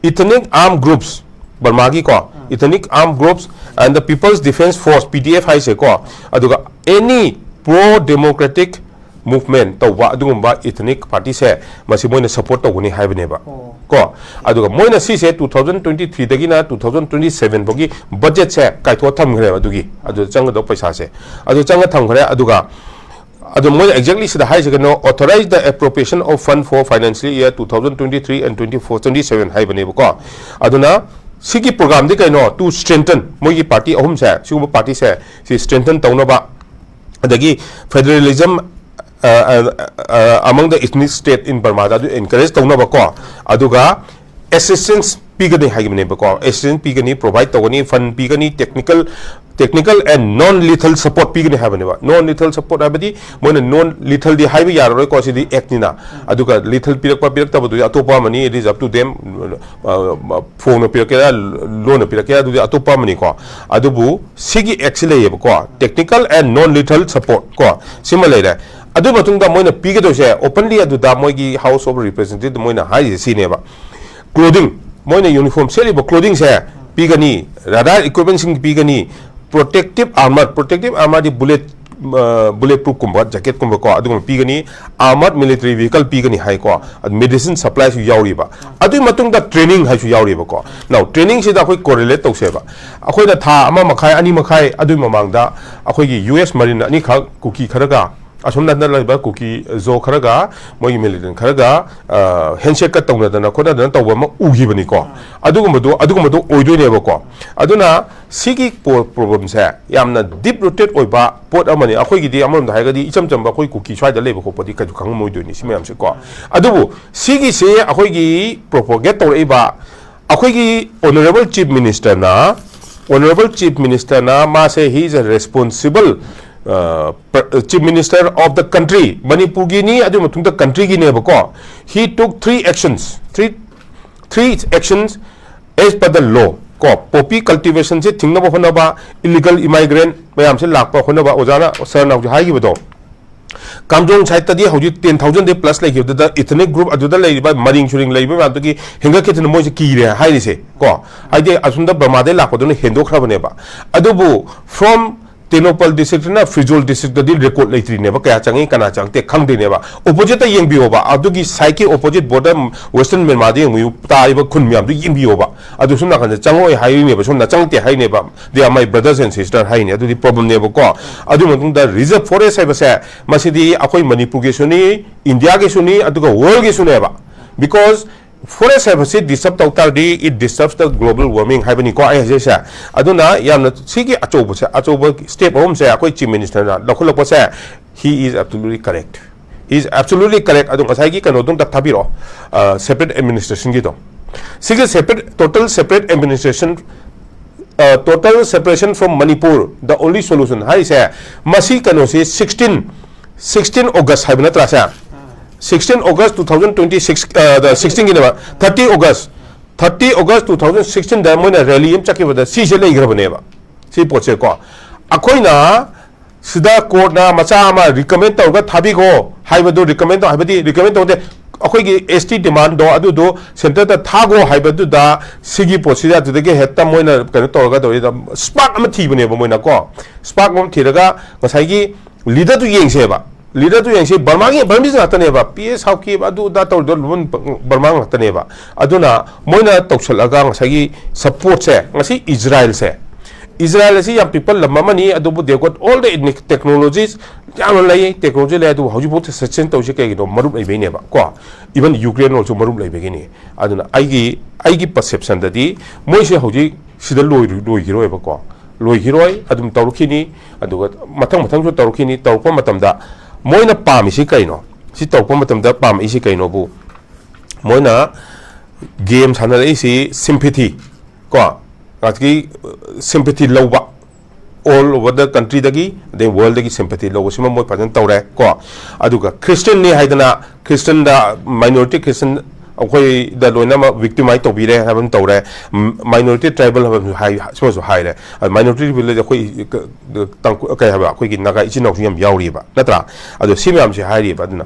ethnic armed groups, ꯕꯔꯃꯥꯒꯤꯀꯣ, ethnic armed groups and the People's Defence Force, PDF ꯍꯥꯏꯁꯦꯀꯣ, ꯑꯗꯨꯒ any pro democratic movement ꯇꯧꯕ ꯑꯗꯨꯒꯨꯝꯕ ethnic partyꯁꯦ ꯃꯁꯤ ꯃꯣꯏꯅ support ꯇꯧꯒꯅꯤ ꯍꯥꯏꯕꯅꯦꯕ꯫ ꯀꯣ, ꯑꯗꯨꯒ ꯃꯣꯏꯅ ꯁꯤꯁꯦ two thousand twenty threeꯗꯒꯤꯅ two thousand twenty seven ꯐꯥꯎꯒꯤ budgetꯁꯦ ꯀꯥꯏꯊꯣꯛꯑ ꯊꯝꯈ꯭ꯔꯦꯕ꯫ ꯑꯗꯨꯒꯤ ꯑꯗꯨ ꯆꯪꯒꯗꯧꯕ ꯄꯩꯁꯥꯁꯦ ꯑꯗꯨ ꯆꯪꯉ ꯊꯝꯈ꯭ꯔꯦ꯫ ꯑꯗꯨꯒ ꯑꯗꯨ ꯃꯣꯏꯅ exactly ꯁꯤꯗ ꯍꯥꯏꯁꯦ ꯀꯩꯅꯣ, "Authorize the appropriation of fund for financial year two thousand twenty three and twenty four twenty seven" ꯍꯥꯏꯕꯅꯦꯕꯀꯣ꯫ ꯑꯗꯨꯅ ꯁꯤꯒꯤ programꯗꯤ ꯀꯩꯅꯣ? To strengthen, ꯃꯣꯏꯒꯤ party ꯑꯍꯨꯝꯁꯦ, ꯁꯤꯒꯨꯝꯕ partyꯁꯦ, ꯁꯤ strengthen ꯇꯧꯅꯕ, ꯑꯗꯒꯤ federalism, ꯑ, ꯑ, ꯑ, among the ethnic state in Burma ꯗ ꯑꯗꯨ encourage ꯇꯧꯅꯕꯀꯣ, ꯑꯗꯨꯒ assistance ꯄꯤꯒꯅꯤ ꯍꯥꯏꯈꯤꯕꯅꯦꯕꯀꯣ꯫ Assistance ꯄꯤꯒꯅꯤ, provide ꯇꯧꯒꯅꯤ, fund ꯄꯤꯒꯅꯤ, technical, technical and non lethal support ꯄꯤꯒꯅꯤ ꯍꯥꯏꯕꯅꯦꯕ꯫ Non lethal support ꯍꯥꯏꯕꯗꯤ ꯃꯣꯏꯅ non lethalꯗꯤ ꯍꯥꯏꯕ ꯌꯥꯔꯔꯣꯏꯀꯣ, ꯁꯤꯗꯤ actꯅꯤꯅ꯫ ꯑꯗꯨꯒ lethal ꯄꯤꯔꯛꯄ ꯄꯤꯔꯛꯇꯕꯗꯨꯗꯤ ꯑꯇꯣꯞꯄ ꯑꯃꯅꯤ, it is up to them꯫ ꯑ, ꯐꯣꯡꯅ ꯄꯤꯔꯛꯀꯦꯔꯥ, ꯂꯣꯟꯅ ꯄꯤꯔꯛꯀꯦꯔꯥ, ꯑꯗꯨꯗꯤ ꯑꯇꯣꯞꯄ ꯑꯃꯅꯤꯀꯣ꯫ ꯑꯗꯨꯕꯨ ꯁꯤꯒꯤ actꯁꯤ ꯂꯩꯌꯦꯕꯀꯣ, technical and non lethal support ꯀꯣ, ꯁꯤꯃ ꯂꯩꯔꯦ꯫ ꯑꯗꯨ ꯃꯇꯨꯡꯗ ꯃꯣꯏꯅ ꯄꯤꯒꯗꯣꯏꯁꯦ openly ꯑꯗꯨꯗ ꯃꯣꯏꯒꯤ House of Representative ꯃꯣꯏꯅ ꯍꯥꯏꯔꯤꯁꯦ ꯁꯤꯅꯦꯕ, clothing, ꯃꯣꯏꯅ ꯌꯨꯅꯤꯐꯣꯔꯝ ꯁꯦꯠꯂꯤꯕ ꯀ꯭ꯂꯣꯗꯤꯡꯁꯦ ꯄꯤꯒꯅꯤ, ꯔꯦꯗꯥꯔ ꯏꯀ꯭ꯋꯤꯞꯃꯦꯟꯁꯤꯡ ꯄꯤꯒꯅꯤ, ꯄ꯭ꯔꯣꯇꯦꯛꯇꯤꯞ ꯑꯥꯔꯃꯔ, ꯄ꯭ꯔꯣꯇꯦꯛꯇꯤꯞ ꯑꯥꯔꯃꯔꯗꯤ ꯕꯨꯂꯦꯠ, ꯕꯨꯂꯦꯠ ꯄ꯭ꯔꯨꯞꯀꯨꯝꯕ ꯖꯦꯀꯦꯠꯀꯨꯝꯕꯀꯣ ꯑꯗꯨꯒꯨꯝꯕ ꯄꯤꯒꯅꯤ, ꯑꯥꯔꯃꯔ ꯃꯤꯂꯤꯇꯔꯤ ꯚꯤꯍꯤꯀꯜ ꯄꯤꯒꯅꯤ ꯍꯥꯏꯀꯣ, ꯃꯦꯗꯤꯁꯤꯟ ꯁꯄ꯭ꯂꯥꯏꯁꯨ ꯌꯥꯎꯔꯤꯕ, ꯑꯗꯨꯒꯤ ꯃꯇꯨꯡꯗ ꯇ꯭ꯔꯦꯅꯤꯡ ꯍꯥꯏꯁꯨ ꯌꯥꯎꯔꯤꯕꯀꯣ꯫ ꯅꯥꯎ ꯇ꯭ꯔꯦꯅꯤꯡꯁꯤꯗ ꯑꯩꯈꯣꯏ ꯀꯣꯔꯤꯂꯦꯠ ꯇꯧꯁꯦꯕ, ꯑꯩꯈꯣꯏꯅ ꯊꯥ ꯑꯃ ꯃꯈꯥꯏ ꯑꯅꯤ ꯃꯈꯥꯏ ꯑꯗꯨꯒꯤ ꯃꯃꯥꯡꯗ ꯑꯩꯈꯣꯏꯒꯤ ꯌꯨ ꯑꯦꯁ ꯃꯔꯤꯟ ꯑꯅꯤꯈꯛ ꯀꯨꯀꯤ ꯈꯔꯒ ꯑꯁꯣꯝ ꯅꯥꯀꯟꯗ ꯂꯩꯕ ꯀꯨꯀꯤ ꯖꯣ ꯈꯔꯒ ꯃꯣꯏꯒꯤ ꯃꯤꯂꯤꯇꯦꯟ ꯈꯔꯒ ꯍꯦꯟꯁꯦꯛꯀ ꯇꯧꯅꯗꯅ ꯈꯣꯠꯅꯗꯅ ꯇꯧꯕ ꯑꯃ ꯎꯈꯤꯕꯅꯤꯀꯣ꯫ ꯑꯗꯨꯒꯨꯝꯕꯗꯣ ꯑꯗꯨꯒꯨꯝꯕꯗꯣ ꯑꯣꯏꯗꯣꯏꯅꯦꯕꯀꯣ꯫ ꯑꯗꯨꯅ ꯁꯤꯒꯤ ꯄ꯭ꯔꯣꯕ꯭ꯂꯦꯝꯁꯦ ꯌꯥꯝꯅ ꯗꯤꯞ ꯔꯨꯇꯦꯠ ꯑꯣꯏꯕ ꯄꯣꯠ ꯑꯃꯅꯤ꯫ ꯑꯩꯈꯣꯏꯒꯤꯗꯤ ꯑꯃꯔꯣꯝꯗ ꯍꯥꯏꯔꯒꯗꯤ ꯏꯆꯝ ꯆꯝꯕ ꯑꯩꯈꯣꯏ ꯀꯨꯀꯤ ꯁ꯭ꯋꯥꯏꯗ ꯂꯩꯕ ꯈꯣꯠꯄꯗꯤ ꯀꯩꯁꯨ ꯈꯪꯉꯝꯃꯣꯏꯗꯣꯏꯅꯤ ꯁꯤ ꯃꯌꯥꯝꯁꯦꯀꯣ꯫ ꯑꯗꯨꯕꯨ ꯁꯤꯒꯤꯁꯦ ꯑꯩꯈꯣꯏꯒꯤ ꯄ꯭ꯔꯣꯄꯣꯒꯦꯠ ꯇꯧꯔꯛꯏꯕ ꯑꯩꯈꯣꯏꯒꯤ ꯑꯣꯅꯔꯦꯕꯜ ꯆꯤꯐ ꯃꯤꯅꯤꯁꯇꯔꯅ, ꯑꯣꯅꯔꯦꯕꯜ ꯆꯤꯐ ꯃꯤꯅꯤꯁꯇꯔꯅ ꯃꯥꯁꯦ, he is a responsible chief minister of the country, ꯃꯅꯤꯄꯨꯔꯒꯤꯅꯤ, ꯑꯗꯨꯒꯤ ꯃꯇꯨꯡꯗ ꯀꯟꯇ꯭ꯔꯤꯒꯤꯅꯦꯕꯀꯣ꯫ He took three actions, three, three actions as per the law ꯀꯣ꯫ ꯄꯣꯄꯤ ꯀꯜꯇꯤꯚꯦꯁꯟꯁꯦ ꯊꯤꯡꯅꯕ ꯍꯣꯠꯅꯕ, ꯏꯂꯤꯒꯜ ꯏꯃꯥꯏꯒ꯭ꯔꯦꯟ ꯃꯌꯥꯝꯁꯦ ꯂꯥꯛꯄ ꯍꯣꯠꯅꯕ, ꯑꯣꯖꯥꯅ, ꯁꯔꯅ ꯍꯧꯖꯤꯛ ꯍꯥꯏꯈꯤꯕꯗꯣ, ꯀꯥꯝꯖꯣꯡ ꯁꯥꯏꯠꯇꯗꯤ ꯍꯧꯖꯤꯛ ꯇꯦꯟ ꯊꯥꯎꯖꯟꯗꯤ ꯄ꯭ꯂꯁ ꯂꯩꯈꯤꯕꯗꯨꯗ ꯏꯊꯅꯤꯛ ꯒ꯭ꯔꯨꯞ ꯑꯗꯨꯗ ꯂꯩꯔꯤꯕ ꯃꯔꯤꯡ ꯁꯨꯔꯤꯡ ꯂꯩꯕ ꯃꯌꯥꯝꯗꯨꯒꯤ ꯍꯦꯟꯒꯠꯈꯤꯗꯨꯅ ꯃꯣꯏꯁꯦ ꯀꯤꯔꯦ ꯍꯥꯏꯔꯤꯁꯦ ꯀꯣ꯫ ꯍꯥꯏꯗꯤ ꯑꯁꯣꯝꯗ ꯕꯔꯃꯥꯗꯩ ꯂꯥꯛꯄꯗꯨꯅ ꯍꯦꯟꯗꯣꯛꯈ꯭ꯔꯕꯅꯦꯕ꯫ ꯑꯗꯨꯕꯨ from ꯇꯦꯡꯅꯧꯄꯜ ꯗꯤꯁꯇ꯭ꯔꯤꯛꯇꯅ ꯐꯤꯔꯖꯣꯜ ꯗꯤꯁꯇ꯭ꯔꯤꯛꯇꯗꯤ ꯔꯦꯀꯣꯔꯠ ꯂꯩꯇ꯭ꯔꯤꯅꯦꯕ, ꯀꯌꯥ ꯆꯪꯉꯤ ꯀꯅꯥ ꯆꯪꯉꯛꯇꯦ ꯈꯪꯗꯦꯅꯦꯕ꯫ ꯑꯣꯄꯣꯖꯤꯠꯇ ꯌꯦꯡꯕꯤꯌꯣꯕ, ꯑꯗꯨꯒꯤ ꯁꯥꯏꯠꯀꯤ ꯑꯣꯄꯣꯖꯤꯠ ꯕꯣꯔꯗꯔ ꯋꯦꯁꯇꯔꯟ ꯃ꯭ꯌꯥꯟꯃꯥꯔꯗ ꯌꯦꯡꯕꯤꯌꯨ, ꯇꯥꯔꯤꯕ ꯈꯨꯟ ꯃꯌꯥꯝꯗꯨ ꯌꯦꯡꯕꯤꯌꯣꯕ꯫ ꯑꯗꯨ ꯁꯣꯝ ꯅꯥꯀꯟꯗ ꯆꯪꯉꯛꯑꯣꯏ ꯍꯥꯏꯔꯤꯅꯦꯕ, ꯁꯣꯝꯗ ꯆꯪꯉꯛꯇꯦ ꯍꯥꯏꯔꯤꯅꯦꯕ꯫ They are my brothers and sister ꯍꯥꯏꯅꯤ꯫ ꯑꯗꯨꯗꯤ ꯄ꯭ꯔꯣꯕ꯭ꯂꯦꯝꯅꯦꯕꯀꯣ꯫ ꯑꯗꯨꯒꯤ ꯃꯇꯨꯡꯗ ꯔꯤꯖꯔꯚ ꯐꯣꯔꯦꯁ ꯍꯥꯏꯕꯁꯦ ꯃꯁꯤꯗꯤ ꯑꯩꯈꯣꯏ ꯃꯅꯤꯄꯨꯔꯒꯤꯁꯨꯅꯤ, ꯏꯟꯗꯤꯌꯥꯒꯤꯁꯨꯅꯤ, ꯑꯗꯨꯒ ꯋꯥꯔꯜꯒꯤꯁꯨꯅꯦꯕ꯫ Because ꯐꯣꯔꯦꯁ ꯍꯥꯏꯕꯁꯤ ꯗꯤꯁꯇꯔꯕ ꯇꯧ ꯇꯥꯔꯗꯤ it disturbs the global warming ꯍꯥꯏꯕꯅꯤꯀꯣ ꯑꯩ ꯍꯥꯏꯖꯩꯁꯦ꯫ ꯑꯗꯨꯅ ꯌꯥꯝꯅ ꯁꯤꯒꯤ ꯑꯆꯧꯕꯁꯦ, ꯑꯆꯧꯕ ꯁ꯭ꯇꯦꯞ ꯑꯍꯨꯝꯁꯦ ꯑꯩꯈꯣꯏ chief ꯃꯤꯅꯤꯁꯇꯔꯅ ꯂꯧꯈꯠꯂꯛꯄꯁꯦ, he is absolutely correct, he is absolutely correct꯫ ꯑꯗꯣ ꯉꯁꯥꯏꯒꯤ ꯀꯩꯅꯣꯗꯣ ꯑꯝꯇ ꯊꯥꯕꯤꯔꯛꯑꯣ, ꯁꯦꯄꯔꯦꯠ ꯑꯦꯗꯃꯤꯅꯤꯁꯇ꯭ꯔꯦꯁꯟꯒꯤꯗꯣ꯫ ꯁꯤꯒꯤ separate, total separate administration, total separation from Manipur, the only solution ꯍꯥꯏꯔꯤꯁꯦ, ꯃꯁꯤ ꯀꯩꯅꯣꯁꯤ ꯁꯤꯛꯁꯇꯤꯟ, ꯁꯤꯛꯁꯇꯤꯟ ꯑꯣꯒꯁ ꯍꯥꯏꯕ ꯅꯠꯇ꯭ꯔꯥ ꯁꯦ? Sixteen August two thousand twenty six, ꯁꯤꯛꯁꯇꯤꯟꯒꯤꯅꯦꯕ, thirty August, thirty August two thousand ꯁꯤꯛꯁꯇꯤꯟꯗ ꯃꯣꯏꯅ ꯔꯦꯂꯤ ꯑꯃ ꯆꯠꯈꯤꯕꯗ ꯁꯤꯁꯦ ꯂꯩꯈ꯭ꯔꯕꯅꯦꯕ꯫ ꯁꯤ ꯄꯣꯠꯁꯦꯀꯣ, ꯑꯩꯈꯣꯏꯅ ꯁꯤꯗ ꯀꯣꯔꯠꯅ ꯃꯆꯥ ꯑꯃ ꯔꯤꯀꯃꯦꯟ ꯇꯧꯔꯒ ꯊꯥꯕꯤꯈꯣ ꯍꯥꯏꯕꯗꯨ ꯔꯤꯀꯃꯦꯟ ꯇꯧ, ꯍꯥꯏꯕꯗꯤ ꯔꯤꯀꯃꯦꯟ ꯇꯧꯗꯦ, ꯑꯩꯈꯣꯏꯒꯤ ꯑꯦꯁ ꯇꯤ ꯗꯤꯃꯥꯟꯗꯣ ꯑꯗꯨꯗꯣ ꯁꯦꯟꯇꯔꯗ ꯊꯥꯈꯣ ꯍꯥꯏꯕꯗꯨꯗ ꯁꯤꯒꯤ ꯄꯣꯠꯁꯤꯗ ꯑꯗꯨꯗꯒꯤ ꯍꯦꯛꯇ ꯃꯣꯏꯅ ꯀꯩꯅꯣ ꯇꯧꯔꯒ ꯇꯧꯔꯤꯗ ꯁ꯭ꯄꯥꯛ ꯑꯃ ꯊꯤꯕꯅꯦꯕ ꯃꯣꯏꯅ ꯀꯣ꯫ ꯁ꯭ꯄꯥꯛ ꯑꯃ ꯊꯤꯔꯒ ꯉꯁꯥꯏꯒꯤ ꯂꯤꯗꯔꯗꯨ ꯌꯦꯡꯁꯦꯕ꯫ ꯂꯤꯗꯔꯗꯨ ꯌꯦꯡꯁꯦ, ꯕꯔꯃꯥꯒꯤ ꯕꯔꯃꯤꯁ ꯉꯥꯛꯇꯅꯦꯕ, ꯄꯤ ꯑꯦꯁ ꯍꯥꯎꯀꯤꯞ ꯑꯗꯨ ꯑꯗꯥ ꯇꯧꯔꯤꯗꯣ ꯂꯣꯏꯅ ꯕꯔꯃꯥ ꯉꯥꯛꯇꯅꯦꯕ꯫ ꯑꯗꯨꯅ ꯃꯣꯏꯅ ꯇꯧꯁꯜꯂꯒ ꯉꯁꯥꯏꯒꯤ ꯁꯞꯄꯣꯔꯠꯁꯦ, ꯉꯁꯤ ꯏꯖꯔꯥꯏꯜꯁꯦ, ꯏꯖꯔꯥꯏꯜ ꯑꯁꯤ ꯌꯥꯝ ꯄꯤꯛꯄ ꯂꯝ ꯑꯃꯅꯤ, ꯑꯗꯨꯕꯨ they got all the technologies, ꯌꯥꯝꯅ ꯂꯩ, ꯇꯦꯛꯅꯣꯂꯣꯖꯤ ꯂꯩ, ꯑꯗꯨꯕꯨ ꯍꯧꯖꯤꯛꯐꯥꯎ ꯁꯁꯇꯦꯟ ꯇꯧꯔꯤꯁꯦ ꯀꯩꯒꯤꯅꯣ? ꯃꯔꯨꯞ ꯂꯩꯕꯩꯅꯦꯕ ꯀꯣ꯫ ꯏꯚꯟ ꯌꯨꯀ꯭ꯔꯦꯟ ꯑꯣꯏꯔꯁꯨ ꯃꯔꯨꯞ ꯂꯩꯕꯒꯤꯅꯤ꯫ ꯑꯗꯨꯅ ꯑꯩꯒꯤ, ꯑꯩꯒꯤ ꯄꯔꯁꯦꯞꯁꯟꯗꯗꯤ ꯃꯣꯏꯁꯦ ꯍꯧꯖꯤꯛ ꯁꯤꯗ ꯂꯣꯏꯔꯨ-, ꯂꯣꯏꯈꯤꯔꯣꯏꯕꯀꯣ꯫ ꯂꯣꯏꯈꯤꯔꯣꯏ, ꯑꯗꯨꯝ ꯇꯧꯔꯛꯈꯤꯅꯤ꯫ ꯑꯗꯨꯒ ꯃꯊꯪ ꯃꯊꯪꯁꯨ ꯇꯧꯔꯛꯈꯤꯅꯤ꯫ ꯇꯧꯔꯛꯄ ꯃꯇꯝꯗ ꯃꯣꯏꯅ ꯄꯥꯝꯃꯤꯁꯤ ꯀꯩꯅꯣ? ꯁꯤ ꯇꯧꯔꯛꯄ ꯃꯇꯝꯗ ꯄꯥꯝꯃꯛꯏꯁꯤ ꯀꯩꯅꯣꯕꯨ, ꯃꯣꯏꯅ ꯒꯦꯝ ꯁꯥꯟꯅꯔꯛꯏꯁꯤ ꯁꯤꯝꯄꯦꯊꯤ ꯀꯣ, ꯉꯁꯥꯏꯒꯤ ꯁꯤꯝꯄꯦꯊꯤ ꯂꯧꯕ, all over the countryꯗꯒꯤ, ꯑꯗꯩ ꯋꯥꯔꯜꯗꯒꯤ ꯁꯤꯝꯄꯦꯊꯤ ꯂꯧꯕꯁꯤꯃ ꯃꯣꯏ ꯐꯖꯅ ꯇꯧꯔꯦ ꯀꯣ꯫ ꯑꯗꯨꯒ ꯈ꯭ꯔꯤꯁꯇꯤꯌꯟꯅꯤ ꯍꯥꯏꯗꯅ ꯈ꯭ꯔꯤꯁꯇꯤꯌꯟꯗ, ꯃꯥꯏꯅꯣꯔꯤꯇꯤ ꯈ꯭ꯔꯤꯁꯇꯤꯌꯟ ꯑꯩꯈꯣꯏꯗ ꯂꯣꯏꯅꯃꯛ ꯚꯤꯛꯇꯤꯃꯥꯏꯖ ꯇꯧꯕꯤꯔꯦ ꯍꯥꯏꯕ ꯑꯃ ꯇꯧꯔꯦ꯫ ꯃꯥꯏꯅꯣꯔꯤꯇꯤ ꯇ꯭ꯔꯥꯏꯕꯦꯜ ꯍꯥꯏꯕ ꯑꯃꯁꯨ ꯍꯥꯏ, ꯁꯤꯃꯁꯨ ꯍꯥꯏꯔꯦ꯫ ꯃꯥꯏꯅꯣꯔꯤꯇꯤ ꯇ꯭ꯔꯥꯏꯕꯦꯜꯗꯤ ꯑꯩꯈꯣꯏ ꯇꯥꯡꯈꯨ-, ꯀꯩ ꯍꯥꯏꯕ, ꯑꯩꯈꯣꯏꯒꯤ ꯅꯥꯒꯥ ꯏꯆꯤꯟ ꯏꯅꯥꯎꯁꯨ ꯌꯥꯝ ꯌꯥꯎꯔꯤꯕ, ꯅꯠꯇ꯭ꯔꯥ? ꯑꯗꯣ ꯁꯤ ꯃꯌꯥꯝꯁꯦ ꯍꯥꯏꯔꯤꯕ꯫ ꯑꯗꯨꯅ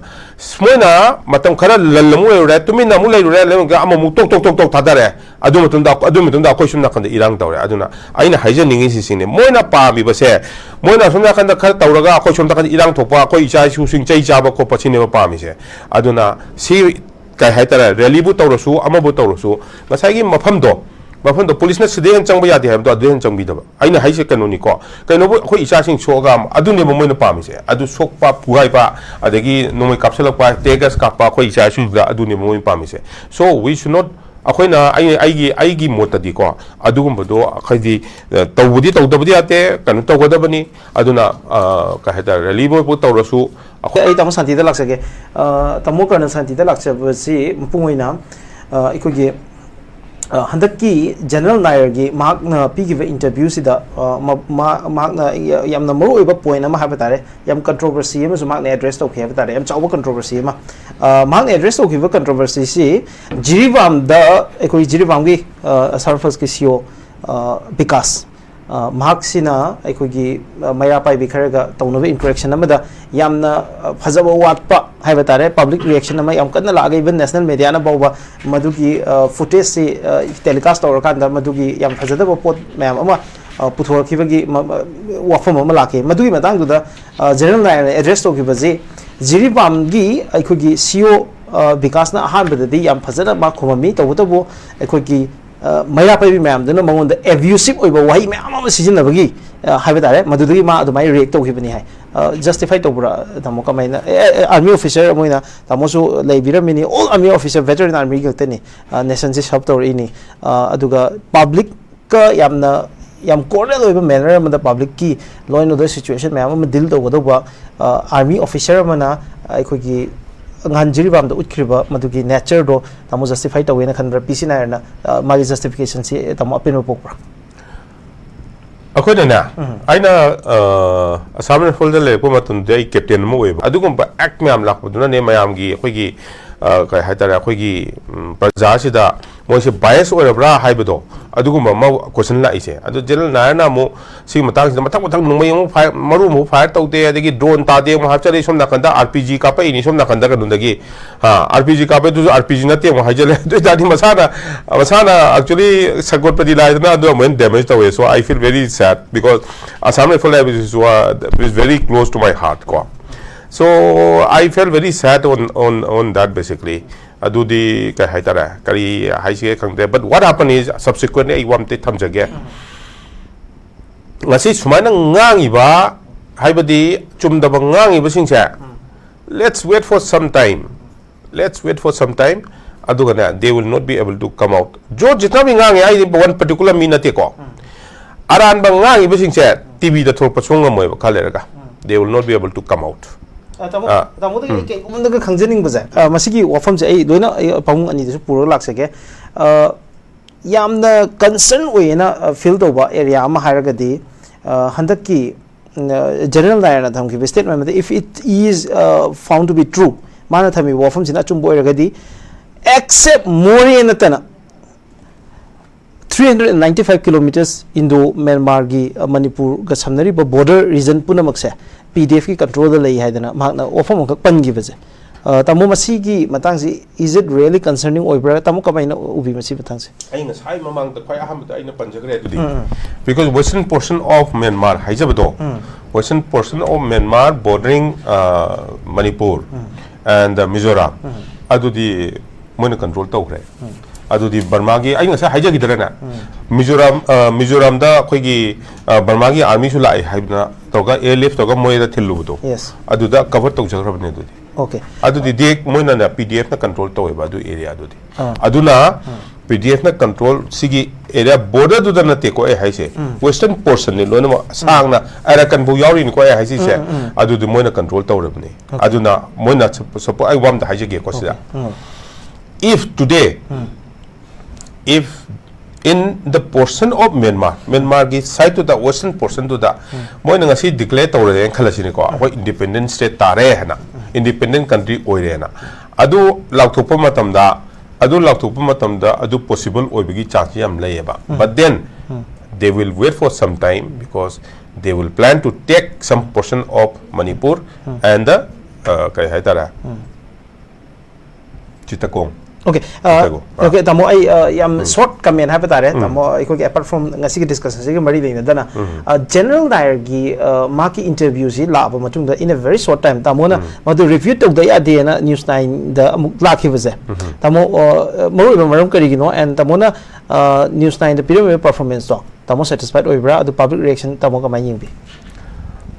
ꯃꯣꯏꯅ ꯃꯇꯝ ꯈꯔ ꯂꯜ ꯑꯃꯨꯛ ꯂꯩꯔꯨꯔꯦ, ꯇꯨꯃꯤꯟꯅ ꯑꯃꯨꯛ ꯂꯩꯔꯨꯔꯦ, ꯂꯩꯔꯒ ꯑꯃꯃꯨꯛ ꯇꯣꯛ ꯇꯣꯛ ꯇꯣꯛ ꯇꯣꯛ ꯊꯥꯗꯔꯦ꯫ ꯑꯗꯨ ꯃꯇꯝꯗ, ꯑꯗꯨ ꯃꯇꯝꯗ ꯑꯩꯈꯣꯏ ꯁꯣꯝ ꯅꯥꯀꯟꯗ ꯏꯔꯥꯡ ꯇꯧꯔꯦ꯫ ꯑꯗꯨꯅ ꯑꯩꯅ ꯍꯥꯏꯖꯅꯤꯡꯉꯤꯁꯤ ꯁꯤꯅꯤ, ꯃꯣꯏꯅ ꯄꯥꯝꯃꯤꯕꯁꯦ, ꯃꯣꯏꯅ ꯑꯁꯣꯝ ꯅꯥꯀꯟꯗ ꯈꯔ ꯇꯧꯔꯒ ꯑꯩꯈꯣꯏ ꯁꯣꯝ ꯅꯥꯀꯟꯗ ꯏꯔꯥꯡ ꯊꯣꯛꯄ, ꯑꯩꯈꯣꯏ ꯏꯆꯥ ꯏꯁꯨꯁꯤꯡ ꯆꯩ ꯆꯥꯕ ꯈꯣꯠꯄ ꯁꯤꯅꯦꯕ ꯄꯥꯝꯃꯤꯁꯦ꯫ ꯑꯗꯨꯅ ꯁꯤ ꯀꯩ ꯍꯥꯏꯇꯥꯔꯦ, ꯔꯦꯂꯤꯕꯨ ꯇꯧꯔꯁꯨ, ꯑꯃꯕꯨ ꯇꯧꯔꯁꯨ, ꯉꯁꯥꯏꯒꯤ ꯃꯐꯝꯗꯣ, ꯃꯐꯝꯗꯣ ꯄꯨꯂꯤꯁꯅ ꯁꯤꯗꯩ ꯍꯦꯟꯅ ꯆꯪꯕ ꯌꯥꯗꯦ ꯍꯥꯏꯕꯗꯣ ꯑꯗꯨꯗꯩ ꯍꯦꯟꯅ ꯆꯪꯕꯤꯗꯕ꯫ ꯑꯩꯅ ꯍꯥꯏꯁꯦ ꯀꯩꯅꯣꯅꯤꯀꯣ, ꯀꯩꯅꯣꯕꯨ ꯑꯩꯈꯣꯏ ꯏꯆꯥꯁꯤꯡ ꯁꯣꯛꯑꯒ ꯑꯃ-, ꯑꯗꯨꯅꯦꯕ ꯃꯣꯏꯅ ꯄꯥꯝꯃꯤꯁꯦ꯫ ꯑꯗꯨ ꯁꯣꯛꯄ, ꯄꯨꯍꯥꯏꯕ, ꯑꯗꯒꯤ ꯅꯣꯡꯃꯩ ꯀꯥꯞꯁꯤꯜꯂꯛꯄ, tear gas ꯀꯥꯞꯄ ꯑꯩꯈꯣꯏ ꯏꯆꯥ ꯏꯁꯨꯗꯨꯗ, ꯑꯗꯨꯅꯦꯕ ꯃꯣꯏꯅ ꯄꯥꯝꯃꯤꯁꯦ꯫ So we should not, ꯑꯩꯈꯣꯏꯅ, ꯑꯩ, ꯑꯩꯒꯤ, ꯑꯩꯒꯤ ꯃꯣꯠꯇꯗꯤꯀꯣ, ꯑꯗꯨꯒꯨꯝꯕꯗꯣ ꯑꯩꯈꯣꯏꯗꯤ, ꯑ, ꯇꯧꯕꯗꯤ ꯇꯧꯗꯕꯗꯤ ꯌꯥꯗꯦ, ꯀꯩꯅꯣ ꯇꯧꯒꯗꯕꯅꯤ꯫ ꯑꯗꯨꯅ, ꯑ, ꯀꯩ ꯍꯥꯏꯇꯥꯔꯦ, ꯔꯦꯂꯤꯕꯨ ꯇꯧꯔꯁꯨ ꯑꯩꯈꯣꯏ ꯑꯩ ꯇꯥꯃꯣ ꯁꯥꯟꯇꯤꯗ ꯂꯥꯛꯆꯒꯦ꯫ ꯑ, ꯇꯥꯃꯣ ꯀꯔꯅ ꯁꯥꯟꯇꯤꯗ ꯂꯥꯛꯆꯕꯁꯤ ꯃꯄꯨꯡ ꯑꯣꯏꯅ, ꯑ, ꯑꯩꯈꯣꯏꯒꯤ, ꯑ, ꯍꯟꯗꯛꯀꯤ ꯖꯦꯅꯔꯦꯜ ꯅꯥꯌꯔꯒꯤ ꯃꯍꯥꯛꯅ ꯄꯤꯈꯤꯕ ꯏꯟꯇꯔꯚ꯭ꯌꯨꯁꯤꯗ, ꯑ, ꯃ-, ꯃ-, ꯃꯍꯥꯛꯅ ꯌ-, ꯌꯥꯝꯅ ꯃꯔꯨꯑꯣꯏꯕ ꯄꯣꯏꯟ ꯑꯃ ꯍꯥꯏꯕ ꯇꯥꯔꯦ, ꯌꯥꯝ ꯀꯟꯇ꯭ꯔꯣꯚꯔꯁꯤ ꯑꯃꯁꯨ ꯃꯍꯥꯛꯅ ꯑꯦꯗ꯭ꯔꯦꯁ ꯇꯧꯈꯤ ꯍꯥꯏꯕ ꯇꯥꯔꯦ, ꯌꯥꯝ ꯆꯥꯎꯕ ꯀꯟꯇ꯭ꯔꯣꯚꯔꯁꯤ ꯑꯃ꯫ ꯑ, ꯃꯍꯥꯛꯅ ꯑꯦꯗ꯭ꯔꯦꯁ ꯇꯧꯈꯤꯕ ꯀꯟꯇ꯭ꯔꯣꯚꯔꯁꯤꯁꯤ ꯖꯤꯔꯤꯕꯥꯝꯗ ꯑꯩꯈꯣꯏ ꯖꯤꯔꯤꯕꯥꯝꯒꯤ, ꯑ, ꯁꯔꯐꯁꯀꯤ ꯁꯤ ꯏ ꯑꯣ, ꯑ, ꯕꯤꯀꯥꯁ, ꯑ, ꯃꯍꯥꯛꯁꯤꯅ ꯑꯩꯈꯣꯏꯒꯤ, ꯑ, ꯃꯩꯔꯥ ꯄꯥꯏꯕꯤ ꯈꯔꯒ ꯇꯧꯅꯕ interaction ꯑꯃꯗ ꯌꯥꯝꯅ, ꯑ, ꯐꯖꯕ ꯋꯥꯠꯄ ꯍꯥꯏꯕ ꯇꯥꯔꯦ, public reaction ꯑꯃ ꯌꯥꯝ ꯀꯟꯅ ꯂꯥꯛꯑꯒ, even national media ꯅ ꯐꯥꯎꯕ ꯃꯗꯨꯒꯤ, ꯑ, footage ꯁꯤ, ꯑ, telecast ꯇꯧꯔꯀꯥꯟꯗ ꯃꯗꯨꯒꯤ ꯌꯥꯝ ꯐꯖꯗꯕ ꯄꯣꯠ ꯃꯌꯥꯝ ꯑꯃ, ꯑ, ꯄꯨꯊꯣꯔꯛꯈꯤꯕꯒꯤ ꯃ-, ꯃ-, ꯋꯥꯐꯝ ꯑꯃ ꯂꯥꯛꯈꯤ꯫ ꯃꯗꯨꯒꯤ ꯃꯇꯥꯡꯗꯨꯗ, ꯑ, General ꯅꯥꯌꯔꯅ address ꯇꯧꯈꯤꯕꯁꯤ ꯖꯤꯔꯤꯕꯥꯝꯒꯤ ꯑꯩꯈꯣꯏꯒꯤ C O, ꯑ, ꯕꯤꯀꯥꯁꯅ ꯑꯍꯥꯟꯕꯗꯗꯤ ꯌꯥꯝ ꯐꯖꯅ ꯃꯥ ꯈꯨꯝꯃꯝꯃꯤ, ꯇꯧꯕꯇꯕꯨ ꯑꯩꯈꯣꯏꯒꯤ, ꯑ, ꯃꯩꯔꯥ ꯄꯥꯏꯕꯤ ꯃꯌꯥꯝꯗꯨꯅ ꯃꯉꯣꯟꯗ abusive ꯑꯣꯏꯕ ꯋꯥꯍꯩ ꯃꯌꯥꯝ ꯑꯃ ꯁꯤꯖꯤꯟꯅꯕꯒꯤ, ꯑ, ꯍꯥꯏꯕ ꯇꯥꯔꯦ, ꯃꯗꯨꯗꯒꯤ ꯃꯥ ꯑꯗꯨꯃꯥꯏꯅ react ꯇꯧꯈꯤꯕꯅꯤ ꯍꯥꯏ꯫ ꯑ, justify ꯇꯧꯕ꯭ꯔꯥ, ꯇꯥꯃꯣ? ꯀꯃꯥꯏꯅ? ꯑꯦ, ꯑꯦ, army officer ꯑꯃ ꯑꯣꯏꯅ ꯇꯥꯃꯣꯁꯨ ꯂꯩꯕꯤꯔꯝꯃꯤꯅꯤ, all army officer, veteran army ꯉꯥꯛꯇꯅꯤ, ꯑ, nation ꯁꯤ serve ꯇꯧꯔꯛꯏꯅꯤ꯫ ꯑ, ꯑꯗꯨꯒ public ꯀ ꯌꯥꯝꯅ, ꯌꯥꯝ cordial ꯑꯣꯏꯕ manner ꯑꯃꯗ public ꯀꯤ law and order situation ꯃꯌꯥꯝ ꯑꯃ deal ꯇꯧꯒꯗꯧꯕ, ꯑ, army officer ꯑꯃꯅ ꯑꯩꯈꯣꯏꯒꯤ ꯉꯍꯥꯟ ꯖꯤꯔꯤꯕꯥꯝꯗ ꯎꯠꯈ꯭ꯔꯤꯕ ꯃꯗꯨꯒꯤ nature ꯗꯣ ꯇꯥꯃꯣ justify ꯇꯧꯋꯦꯅ ꯈꯟꯕ꯭ꯔꯥ? ꯄꯤ ꯁꯤ ꯅꯥꯌꯔꯅ, ꯑ, ꯃꯥꯒꯤ justification ꯁꯤ ꯇꯥꯃꯣ ꯑꯄꯦꯟꯕ ꯄꯣꯛꯄ꯭ꯔꯥ? ꯑꯩꯈꯣꯏꯅꯅꯦ, ꯎꯝ꯫ ꯑꯩꯅ, ꯑ, Assam Rifle ꯗ ꯂꯩꯔꯛꯄ ꯃꯇꯝꯗꯗꯤ ꯑꯩ captain ꯑꯃ ꯑꯣꯏꯌꯦꯕ꯫ ꯑꯗꯨꯒꯨꯝꯕ act ꯃꯌꯥꯝ ꯂꯥꯛꯄꯗꯨꯅꯅꯦ ꯃꯌꯥꯝꯒꯤ, ꯑꯩꯈꯣꯏꯒꯤ, ꯑ, ꯀꯩ ꯍꯥꯏꯇꯥꯔꯦ, ꯑꯩꯈꯣꯏꯒꯤ, ꯎꯝ, ꯄ꯭ꯔꯖꯥꯁꯤꯗ ꯃꯣꯏꯁꯦ bias ꯑꯣꯏꯔꯕ꯭ꯔꯥ ꯍꯥꯏꯕꯗꯣ, ꯑꯗꯨꯒꯨꯝꯕ ꯑꯃ question ꯂꯥꯛꯏꯁꯦ꯫ ꯑꯗꯨ General ꯅꯥꯌꯔꯅ ꯑꯃꯨꯛ ꯁꯤꯒꯤ ꯃꯇꯥꯡꯁꯤꯗ ꯃꯊꯪ ꯃꯊꯪ ꯅꯣꯡꯃꯩ ꯑꯃꯨꯛ fire, ꯃꯔꯨ ꯑꯃꯨꯛ fire ꯇꯧꯗꯦ, ꯑꯗꯒꯤ drone ꯇꯥꯗꯦ ꯑꯃꯨꯛ ꯍꯥꯞꯆꯜꯂꯤ, ꯁꯣꯝ ꯅꯥꯀꯟꯗ R P G ꯀꯥꯞꯄꯛꯏꯅꯤ, ꯁꯣꯝ ꯅꯥꯀꯟꯗ ꯀꯩꯅꯣꯗꯒꯤ, ꯑ, R P G ꯀꯥꯞꯄꯦ, ꯑꯗꯨꯁꯨ R P G ꯅꯠꯇꯦ ꯑꯃꯨꯛ ꯍꯥꯏꯖꯜꯂꯦ꯫ ꯑꯗꯨ ꯑꯣꯏꯇꯥꯔꯗꯤ ꯃꯁꯥꯅ, ꯃꯁꯥꯅ actually ꯁꯒꯣꯠꯄꯗꯤ ꯂꯥꯏꯗꯅ, ꯑꯗꯨ ꯑꯃꯨꯛ ꯍꯦꯟꯅ damage ꯇꯧꯋꯦ꯫ So I feel very sad because Assam Rifle ꯍꯥꯏꯕꯁꯤꯁꯨ, uh, is very close to my heart ꯀꯣ꯫ So I felt very sad on, on, on that basically. ꯑꯗꯨꯗꯤ ꯀꯩ ꯍꯥꯏꯇꯥꯔꯦ, ꯀꯔꯤ ꯍꯥꯏꯁꯤꯒꯦ ꯈꯪꯗꯦ꯫ But what happened is, subsequently ꯑꯩ ꯋꯥ ꯑꯝꯇ ꯊꯝꯖꯒꯦ꯫ ꯉꯁꯤ ꯁꯨꯃꯥꯏꯅ ꯉꯥꯡꯉꯤꯕ, ꯍꯥꯏꯕꯗꯤ ꯆꯨꯝꯗꯕ ꯉꯥꯡꯉꯤꯕꯁꯤꯡꯁꯦ, let's wait for some time, let's wait for some time, ꯑꯗꯨꯒꯅꯦ, they will not be able to come out. George ꯖꯤꯇꯅꯕꯤ ꯉꯥꯡꯉꯤ ꯍꯥꯏꯗꯤ one particular ꯃꯤ ꯅꯠꯇꯦꯀꯣ꯫ ꯑꯔꯥꯟꯕ ꯉꯥꯡꯉꯤꯕꯁꯤꯡꯁꯦ ꯇꯤꯚꯤꯗ ꯊꯣꯛꯂꯛꯄ ꯁꯨꯡ ꯉꯝꯃꯣꯏꯕ ꯈꯔ ꯂꯩꯔꯒ꯫ They will not be able to come out. ꯑ, ꯇꯥꯃꯣ, ꯑ, ꯇꯥꯃꯣꯗꯒꯤ ꯎꯝ꯫ ꯑꯩ ꯀꯩꯒꯨꯝꯕꯗꯒ ꯈꯪꯖꯅꯤꯡꯕꯁꯦ, ꯑ, ꯃꯁꯤꯒꯤ ꯋꯥꯐꯝꯁꯦ ꯑꯩ ꯂꯣꯏꯅ, ꯑꯩ ꯄꯥꯕꯨꯡ ꯑꯅꯤꯗꯁꯨ ꯄꯨꯔꯒ ꯂꯥꯛꯆꯒꯦ꯫ ꯑ, ꯌꯥꯝꯅ concern ꯑꯣꯏꯌꯦꯅ, ꯑ, feel ꯇꯧꯕ area ꯑꯃ ꯍꯥꯏꯔꯒꯗꯤ, ꯑ, ꯍꯟꯗꯛꯀꯤ, ꯎꯝ, ꯑ, General ꯅꯥꯌꯔꯅ ꯊꯝꯈꯤꯕ statement ꯑꯃꯗ, "If it is, uh, found to be true", ꯃꯥꯅ ꯊꯝꯃꯤꯕ ꯋꯥꯐꯝꯁꯤꯅ ꯑꯆꯨꯝꯕ ꯑꯣꯏꯔꯒꯗꯤ, except ꯃꯣꯔꯦ ꯅꯠꯇꯅ three hundred and ninety five kilometers Indo Myanmarꯒꯤ, ꯑ, ꯃꯅꯤꯄꯨꯔꯒ ꯁꯝꯅꯔꯤꯕ border region ꯄꯨꯝꯅꯃꯛꯁꯦ P D Fꯀꯤ controlꯗ ꯂꯩ ꯍꯥꯏꯗꯅ ꯃꯍꯥꯛꯅ ꯋꯥꯐꯝ ꯑꯃꯈꯛ ꯄꯟꯈꯤꯕꯁꯦ꯫ ꯑ, ꯇꯥꯃꯣ, ꯃꯁꯤꯒꯤ ꯃꯇꯥꯡꯁꯤ, is it really concerning ꯑꯣꯏꯕ꯭ꯔꯥ? ꯇꯥꯃꯣ, ꯀꯃꯥꯏꯅ ꯎꯕꯤ ꯃꯁꯤ ꯃꯇꯥꯡꯁꯦ? ꯑꯩ ꯉꯁꯥꯏ ꯃꯃꯥꯡꯗ ꯈ꯭ꯋꯥꯏ ꯑꯍꯥꯟꯕꯗ ꯑꯩꯅ ꯄꯟꯖꯈ꯭ꯔꯦ ꯑꯗꯨꯗꯤ꯫ ꯎꯝ, ꯎꯝ꯫ Because western portion of Myanmar ꯍꯥꯏꯖꯕꯗꯣ, um. Western portion of Myanmar bordering, uh, Manipur um. And, uh, Mizoram, ꯎꯝ꯫ ꯑꯗꯨꯗꯤ ꯃꯣꯏꯅ control ꯇꯧꯈ꯭ꯔꯦ꯫ ꯎꯝ꯫ ꯑꯗꯨꯗꯤ ꯕꯔꯃꯥꯒꯤ, ꯑꯩ ꯉꯁꯥꯏ ꯍꯥꯏꯖꯈꯤꯗ꯭ꯔꯦꯅꯦ, ꯎꯝ꯫ ꯃꯤꯖꯣꯔꯥꯝ, ꯑ, ꯃꯤꯖꯣꯔꯥꯝꯗ ꯑꯩꯈꯣꯏꯒꯤ, ꯑ, ꯕꯔꯃꯥꯒꯤ armyꯁꯨ ꯂꯥꯛꯑꯦ ꯍꯥꯏꯗꯅ ꯇꯧꯔꯒ airlift ꯇꯧꯔꯒ ꯃꯣꯏꯗ ꯊꯤꯜꯂꯨꯕꯗꯣ, Yes꯫ ꯑꯗꯨꯗ cover ꯇꯧꯖꯈ꯭ꯔꯕꯅꯦ ꯑꯗꯨꯗꯤ꯫ Okay꯫ ꯑꯗꯨꯗꯤ direct ꯃꯣꯏꯅꯅꯦ, P D Fꯅ control ꯇꯧꯋꯦꯕ ꯑꯗꯨ areaꯗꯨꯗꯤ꯫ ꯑꯥ꯫ ꯑꯗꯨꯅ ꯑꯥ꯫ P D Fꯅ control ꯁꯤꯒꯤ area borderꯗꯨꯗ ꯅꯠꯇꯦꯀꯣ ꯑꯩ ꯍꯥꯏꯁꯦ, ꯎꯝ꯫ Western portionꯅꯤ ꯂꯣꯏꯅꯃꯛ, ꯎꯝ꯫ ꯁꯥꯡꯅ ꯑꯔꯥꯀꯟꯐꯥꯎ ꯌꯥꯎꯔꯤꯅꯤꯀꯣ ꯑꯩ ꯍꯥꯏꯁꯤꯁꯦ꯫ ꯎꯝ, ꯎꯝ, ꯎꯝ꯫ ꯑꯗꯨꯗꯤ ꯃꯣꯏꯅ control ꯇꯧꯔꯕꯅꯤ꯫ Okay꯫ ꯑꯗꯨꯅ ꯃꯣꯏꯅ sup-, suppose ꯑꯩ ꯋꯥ ꯑꯝꯇ ꯍꯥꯏꯖꯒꯦꯀꯣ ꯁꯤꯗ꯫ Okay꯫ Um. If today, um. If in the portion of Myanmar, Myanmarꯒꯤ sideꯇꯨꯗ, western portionꯗꯨꯗ ꯎꯝ꯫ ꯃꯣꯏꯅ ꯉꯁꯤ declare ꯇꯧꯔꯦꯅ ꯈꯜꯂꯁꯤꯅꯦꯀꯣ, ꯎꯝ꯫ ꯑꯩꯈꯣꯏ independent state ꯇꯥꯔꯦ ꯍꯥꯏꯅ, ꯎꯝ꯫ Independent country ꯑꯣꯏꯔꯦꯅ꯫ ꯑꯗꯨ ꯂꯥꯎꯊꯣꯛꯄ ꯃꯇꯝꯗ, ꯑꯗꯨ ꯂꯥꯎꯊꯣꯛꯄ ꯃꯇꯝꯗ ꯑꯗꯨ possible ꯑꯣꯏꯕꯒꯤ chance ꯌꯥꯝ ꯂꯩꯌꯦꯕ꯫ ꯎꯝ꯫ But then um. They will wait for some time because they will plan to take some portion of Manipur um. And the, uh, ꯀꯩ ꯍꯥꯏꯇꯥꯔꯦ? ꯎꯝ꯫ ꯆꯤꯇꯀꯣꯡ꯫ Okay, ꯑ, ꯆꯤꯇꯀꯣꯡ꯫ ꯑꯥ꯫ Okay, ꯇꯥꯃꯣ, ꯑꯩ, ꯑ, ꯌꯥꯝ ꯎꯝ꯫ Short comment ꯍꯥꯏꯕ ꯇꯥꯔꯦ, ꯎꯝ꯫ ꯇꯥꯃꯣ, ꯑꯩꯈꯣꯏꯒꯤ apart from ꯉꯁꯤꯒꯤ discussionꯁꯤꯒ ꯃꯔꯤ ꯂꯩꯅꯗꯅ, ꯎꯝ꯫ ꯑ, General Nairꯒꯤ, ꯑ, ꯃꯍꯥꯛꯀꯤ interviewꯁꯤ ꯂꯥꯛꯑꯕ ꯃꯇꯨꯡꯗ, in a very short time, ꯇꯥꯃꯣꯅ ꯎꯝ꯫ ꯃꯗꯨ review ꯇꯧꯗ ꯌꯥꯗꯦꯅ News Nineꯗ ꯑꯃꯨꯛ ꯂꯥꯛꯈꯤꯕꯁꯦ꯫ ꯎꯝ꯫ ꯇꯥꯃꯣ, ꯑ, ꯃꯔꯨꯑꯣꯏꯕ ꯃꯔꯝ ꯀꯔꯤꯒꯤꯅꯣ? And ꯇꯥꯃꯣꯅ, ꯑ, News Nineꯗ ꯄꯤꯔꯝꯃꯤꯕ performanceꯇꯣ ꯇꯥꯃꯣ satisfied ꯑꯣꯏꯕ꯭ꯔꯥ? ꯑꯗꯨ public reaction ꯇꯥꯃꯣ ꯀꯃꯥꯏꯅ ꯌꯦꯡꯕꯤ?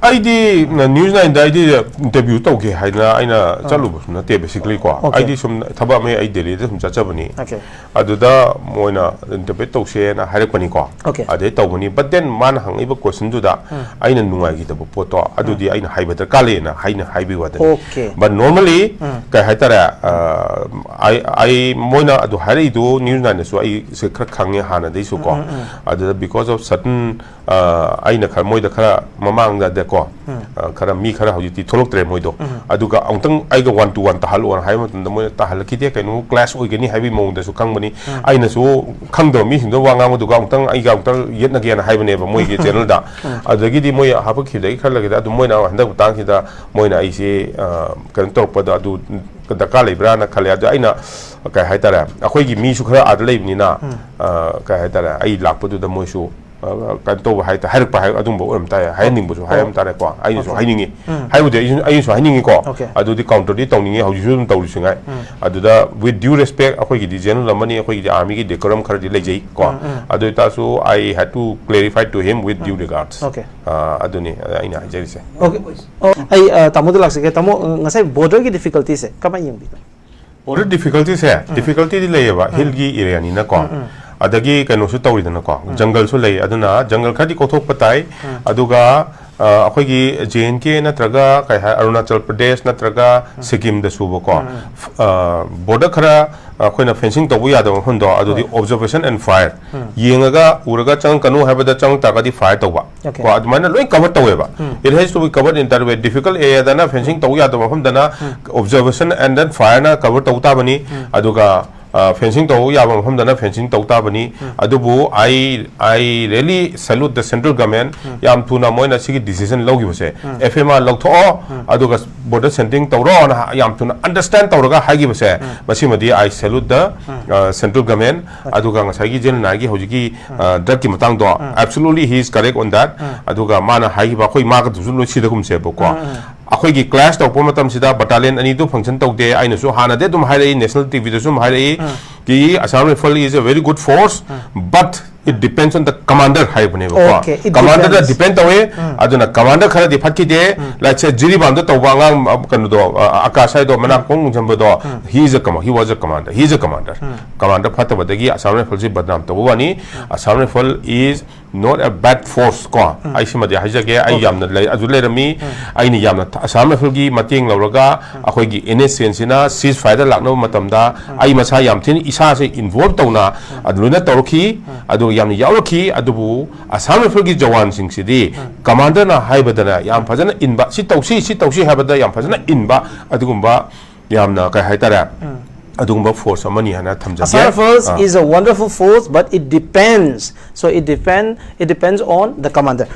ꯑꯩꯗꯤ News Nineꯗ ꯑꯩꯗꯤ interview ꯇꯧꯒꯦ ꯍꯥꯏꯗꯅ ꯑꯩꯅ ꯑꯥ꯫ ꯆꯠꯂꯨꯕꯁꯨ ꯅꯠꯇꯦ, basically ꯀꯣ꯫ Okay꯫ ꯑꯩꯗꯤ ꯁꯨꯝ ꯊꯕꯛ ꯑꯃ ꯑꯩ ꯗꯦꯜꯂꯤꯗ ꯁꯨꯝ ꯆꯠꯆꯕꯅꯤ꯫ Okay꯫ ꯑꯗꯨꯗ ꯃꯣꯏꯅ interview ꯇꯧꯁꯦꯅ ꯍꯥꯏꯔꯛꯄꯅꯤꯀꯣ꯫ Okay꯫ ꯑꯗꯩ ꯇꯧꯕꯅꯤ꯫ But then ꯃꯥꯅ ꯍꯪꯉꯛꯏꯕ questionꯗꯨꯗ ꯎꯝ꯫ ꯑꯩꯅ ꯅꯨꯡꯉꯥꯏꯈꯤꯗꯕ ꯄꯣꯠꯇꯣ, ꯑꯗꯨꯗꯤ ꯎꯝ꯫ ꯑꯩꯅ ꯍꯥꯏꯕ ꯗꯔꯀꯥꯔ ꯂꯩꯌꯦꯅ ꯑꯩꯅ ꯍꯥꯏꯕꯒꯤ ꯋꯥꯗꯅꯤ꯫ Okay꯫ But normally, ꯎꯝ꯫ ꯀꯩ ꯍꯥꯏꯇꯥꯔꯦ, ꯑ, ꯑꯩ, ꯑꯩ, ꯃꯣꯏꯅ ꯑꯗꯨ ꯍꯥꯏꯔꯛꯏꯗꯨ News Nineꯅꯁꯨ ꯑꯩꯁꯦ ꯈꯔ ꯈꯪꯉꯦ ꯍꯥꯟꯅꯗꯩꯁꯨ ꯀꯣ꯫ ꯎꯝ, ꯎꯝ, ꯎꯝ꯫ ꯑꯗꯨꯗ because of certain ꯑ, ꯑꯩꯅ ꯈꯔ, ꯃꯣꯏꯗ ꯈꯔ ꯃꯃꯥꯡꯗꯀꯣ, ꯑ, ꯈꯔ ꯃꯤ ꯈꯔ ꯍꯧꯖꯤꯛꯇꯤ ꯊꯣꯛꯂꯛꯇ꯭ꯔꯦ ꯃꯣꯏꯗꯣ꯫ ꯑꯗꯨꯒ ꯑꯃꯨꯛꯇꯪ ꯑꯩꯒ one to one ꯇꯥꯍꯜꯂꯣꯅ ꯍꯥꯏꯕ ꯃꯇꯝꯗ ꯃꯣꯏꯅ ꯇꯥꯍꯜꯂꯛꯈꯤꯗꯦ, ꯀꯩꯅꯣ clash ꯑꯣꯏꯒꯅꯤ ꯍꯥꯏꯕꯒꯤ ꯃꯑꯣꯡꯗꯁꯨ ꯈꯪꯕꯅꯤ꯫ ꯑꯩꯅꯁꯨ ꯈꯪꯗꯕ ꯃꯤꯁꯤꯡꯗꯣ ꯋꯥ ꯉꯥꯡꯕꯗꯨꯒ ꯑꯃꯨꯛꯇꯪ ꯑꯩꯒ ꯑꯃꯨꯛꯇꯪ ꯌꯦꯠꯅꯒꯦꯅ ꯍꯥꯏꯕꯅꯦꯕ ꯃꯣꯏꯒꯤ channelꯗ꯫ ꯑꯗꯒꯤꯗꯤ ꯃꯣꯏ ꯍꯥꯄꯛꯈꯤꯕꯗꯒꯤ ꯈꯔ ꯂꯩꯒꯗ ꯑꯗꯨ ꯃꯣꯏꯅ ꯍꯟꯗꯛ ꯃꯇꯥꯡꯁꯤꯗ ꯃꯣꯏꯅ ꯑꯩꯁꯦ, ꯑ, ꯀꯩꯅꯣ ꯇꯧꯔꯛꯄꯗ ꯑꯗꯨ ꯗꯔꯀꯥꯔ ꯂꯩꯕ꯭ꯔꯥꯅ ꯈꯜꯂꯦ꯫ ꯑꯗꯣ ꯑꯩꯅ, ꯀꯩ ꯍꯥꯏꯇꯥꯔꯦ, ꯑꯩꯈꯣꯏꯒꯤ ꯃꯤꯁꯨ ꯈꯔ ꯑꯥꯗ ꯂꯩꯕꯅꯤꯅ, ꯑ, ꯀꯩ ꯍꯥꯏꯇꯥꯔꯦ, ꯑꯩ ꯂꯥꯛꯄꯗꯨꯗ ꯃꯣꯏꯁꯨ, ꯑ, ꯀꯩꯅꯣ ꯇꯧꯕ ꯍꯥꯏ-, ꯍꯥꯏꯔꯛꯄ ꯍꯥꯏ-, ꯑꯗꯨꯝꯕ ꯑꯣꯏꯔꯝ ꯇꯥꯏ, ꯍꯥꯏꯍꯟꯅꯤꯡꯕꯁꯨ ꯍꯥꯏꯔꯝ ꯇꯥꯔꯦꯀꯣ꯫ ꯑꯩꯅꯁꯨ ꯍꯥꯏꯅꯤꯡꯉꯤ꯫ ꯍꯥꯏꯕꯨꯗꯤ ꯑꯩꯁꯨ, ꯑꯩꯅꯁꯨ ꯍꯥꯏꯅꯤꯡꯉꯤꯀꯣ꯫ ꯑꯗꯨꯗꯤ counterꯗꯤ ꯇꯧꯅꯤꯡꯉꯤ, ꯍꯧꯖꯤꯛꯁꯨ ꯑꯗꯨꯝ ꯇꯧꯔꯤꯁꯤꯉꯥꯏ꯫ ꯑꯗꯨꯗ with due respect ꯑꯩꯈꯣꯏꯒꯤꯗꯤ general ꯑꯃꯅꯤ, ꯑꯩꯈꯣꯏꯒꯤꯗꯤ armyꯒꯤ decorum ꯈꯔꯗꯤ ꯂꯩꯖꯩꯀꯣ꯫ ꯑꯗꯨ ꯑꯣꯏꯇꯥꯔꯁꯨ I had to clarify to him with due regards꯫ ꯑ, ꯑꯗꯨꯅꯤ ꯑꯩꯅ ꯍꯥꯏꯖꯔꯤꯁꯦ꯫ Okay. ꯑꯣ, ꯑꯩ, ꯑ, ꯇꯥꯃꯣꯗ ꯂꯥꯛꯆꯒꯦ꯫ ꯇꯥꯃꯣ, ꯑ, ꯉꯁꯥꯏ borderꯒꯤ difficultyꯁꯦ ꯀꯃꯥꯏꯅ ꯌꯦꯡꯕꯤꯕ? Border difficultyꯁꯦ, difficultyꯗꯤ ꯂꯩꯌꯦꯕ, hillꯒꯤ areaꯅꯤꯅꯀꯣ꯫ ꯑꯗꯒꯤ ꯀꯩꯅꯣꯁꯨ ꯇꯧꯔꯤꯗꯅꯀꯣ, jungleꯁꯨ ꯂꯩ, ꯑꯗꯨꯅ jungle ꯈꯔꯗꯤ ꯀꯣꯛꯊꯣꯛꯄ ꯇꯥꯏ꯫ ꯑꯗꯨꯒ, ꯑ, ꯑꯩꯈꯣꯏꯒꯤ J and K ꯅꯠꯇ꯭ꯔꯒ ꯀꯩ ꯍꯥꯏ, ꯑꯔꯨꯅꯥꯆꯜ ꯄ꯭ꯔꯗꯦꯁ ꯅꯠꯇ꯭ꯔꯒ ꯁꯤꯛꯀꯤꯝꯗꯁꯨꯕꯀꯣ, ꯐ-, ꯑ, border ꯈꯔ ꯑꯩꯈꯣꯏꯅ fencing ꯇꯧꯕ ꯌꯥꯗꯕ ꯃꯐꯝꯗꯣ, ꯑꯗꯨꯗꯤ observation and fire, ꯌꯦꯡꯉꯒ ꯎꯔꯒ ꯆꯪꯉꯛꯀꯅꯨ ꯍꯥꯏꯕꯗ ꯆꯪꯉꯛ ꯇꯥꯔꯒꯗꯤ fire ꯇꯧꯕ꯫ Okay. ꯀꯣ, ꯑꯗꯨꯃꯥꯏꯅ ꯂꯣꯏ cover ꯇꯧꯋꯦꯕ꯫ It has to be covered in that way. Difficult areaꯗꯅ fencing ꯇꯧ ꯌꯥꯗꯕ ꯃꯐꯝꯗꯅ observation and then fireꯅ cover ꯇꯧ ꯇꯥꯕꯅꯤ꯫ ꯑꯗꯨꯒ, ꯑ, fencing ꯇꯧ ꯌꯥꯕ ꯃꯐꯝꯗꯅ fencing ꯇꯧ ꯇꯥꯕꯅꯤ꯫ ꯑꯗꯨꯕꯨ I, I really salute the central government. ꯌꯥꯝ ꯊꯨꯅ ꯃꯣꯏꯅ ꯁꯤꯒꯤ decision ꯂꯧꯈꯤꯕꯁꯦ, F M R ꯂꯧꯊꯣꯛꯑꯣ, ꯑꯗꯨꯒ border centering ꯇꯧꯔꯣꯅ ꯍꯥ-, ꯌꯥꯝ ꯊꯨꯅ understand ꯇꯧꯔꯒ ꯍꯥꯏꯈꯤꯕꯁꯦ, ꯃꯁꯤꯃꯗꯤ I salute the, ꯑ, central government꯫ ꯑꯗꯨꯒ ꯉꯁꯥꯏꯒꯤ ꯖꯦꯅꯦꯅꯥꯒꯤ ꯍꯧꯖꯤꯛꯀꯤ, ꯑ, drugꯀꯤ ꯃꯇꯥꯡꯗꯣ, absolutely he is correct on that꯫ ꯑꯗꯨꯒ ꯃꯥꯅ ꯍꯥꯏꯈꯤꯕ, ꯑꯩꯈꯣꯏ ꯃꯥꯒꯗꯨꯁꯨ ꯂꯣꯏ ꯁꯤꯗꯒꯨꯝꯁꯦꯕꯀꯣ꯫ ꯑꯩꯈꯣꯏꯒꯤ clash ꯇꯧꯔꯛꯄ ꯃꯇꯝꯁꯤꯗ battalion ꯑꯅꯤꯗꯨ function ꯇꯧꯗꯦ꯫ ꯑꯩꯅꯁꯨ ꯍꯥꯟꯅꯗꯤ ꯑꯗꯨꯝ ꯍꯥꯏꯔꯛꯏ, national TVꯗꯁꯨ ꯑꯗꯨꯝ ꯍꯥꯏꯔꯛꯏ, ꯀꯤ Assam Rifle is a very good force, but it depends on the commander ꯍꯥꯏꯕꯅꯦꯕꯀꯣ꯫ Okay, it Commanderꯗ depends. Depend ꯇꯧꯋꯦ꯫ ꯑꯗꯨꯅ commander ꯈꯔꯗꯤ ꯐꯠꯈꯤꯗꯦ꯫ Let's say ꯖꯤꯔꯤꯕꯥꯝꯗ ꯇꯧꯕ ꯑꯉꯥꯡ, ꯑ, ꯀꯩꯅꯣꯗꯣ, ꯑ, ꯑꯀꯥꯁ ꯍꯥꯏꯗꯣ, ꯃꯅꯥ ꯈꯣꯡ ꯆꯟꯕꯗꯣ, he is a comma-, he was a commander, he is a commander꯫ Commander ꯐꯠꯇꯕꯗꯒꯤ Assam Rifleꯁꯤ ꯕꯗꯅꯥꯝ ꯇꯧꯕ ꯋꯥꯅꯤ꯫ Assam Rifle is Not a bad force ꯀꯣ, ꯑꯩ ꯁꯤꯃꯗꯤ ꯍꯥꯏꯖꯒꯦ, ꯑꯩ ꯌꯥꯝꯅ ꯂꯩ, ꯑꯗꯨ ꯂꯩꯔꯝꯃꯤ꯫ ꯑꯩꯅ ꯌꯥꯝꯅ ꯊ-, ꯑꯁꯥꯝ ꯔꯥꯏꯐꯜꯒꯤ ꯃꯇꯦꯡ ꯂꯧꯔꯒ ꯑꯩꯈꯣꯏꯒꯤ NSCNꯁꯤꯅ ceasefire ꯂꯥꯛꯅꯕ ꯃꯇꯝꯗ ꯑꯩ ꯃꯁꯥ ꯌꯥꯝ ꯊꯤꯅ ꯏꯁꯥꯁꯦ involve ꯇꯧꯅ ꯑꯗꯨ ꯂꯣꯏꯅ ꯇꯧꯔꯛꯈꯤ, ꯑꯗꯨꯒ ꯌꯥꯝꯅ ꯌꯥꯎꯔꯛꯈꯤ꯫ ꯑꯗꯨꯕꯨ ꯑꯁꯥꯝ ꯔꯥꯏꯐꯜꯒꯤ ꯖꯋꯥꯟꯁꯤꯡꯁꯤꯗꯤ commanderꯅ ꯍꯥꯏꯕꯗꯅ ꯌꯥꯝ ꯐꯖꯅ ꯏꯟꯕ, "ꯁꯤ ꯇꯧꯁꯤ, ꯁꯤ ꯇꯧꯁꯤ" ꯍꯥꯏꯕꯗ ꯌꯥꯝ ꯐꯖꯅ ꯏꯟꯕ, ꯑꯗꯨꯒꯨꯝꯕ ꯌꯥꯝꯅ, ꯀꯩ ꯍꯥꯏꯇꯥꯔꯦ, ꯑꯗꯨꯒꯨꯝꯕ force ꯑꯃꯅꯤ ꯍꯥꯏꯅ ꯊꯝꯖꯒꯦ꯫ Assam Rifles is a wonderful force, but it depends. So it depend, it depends on the commander.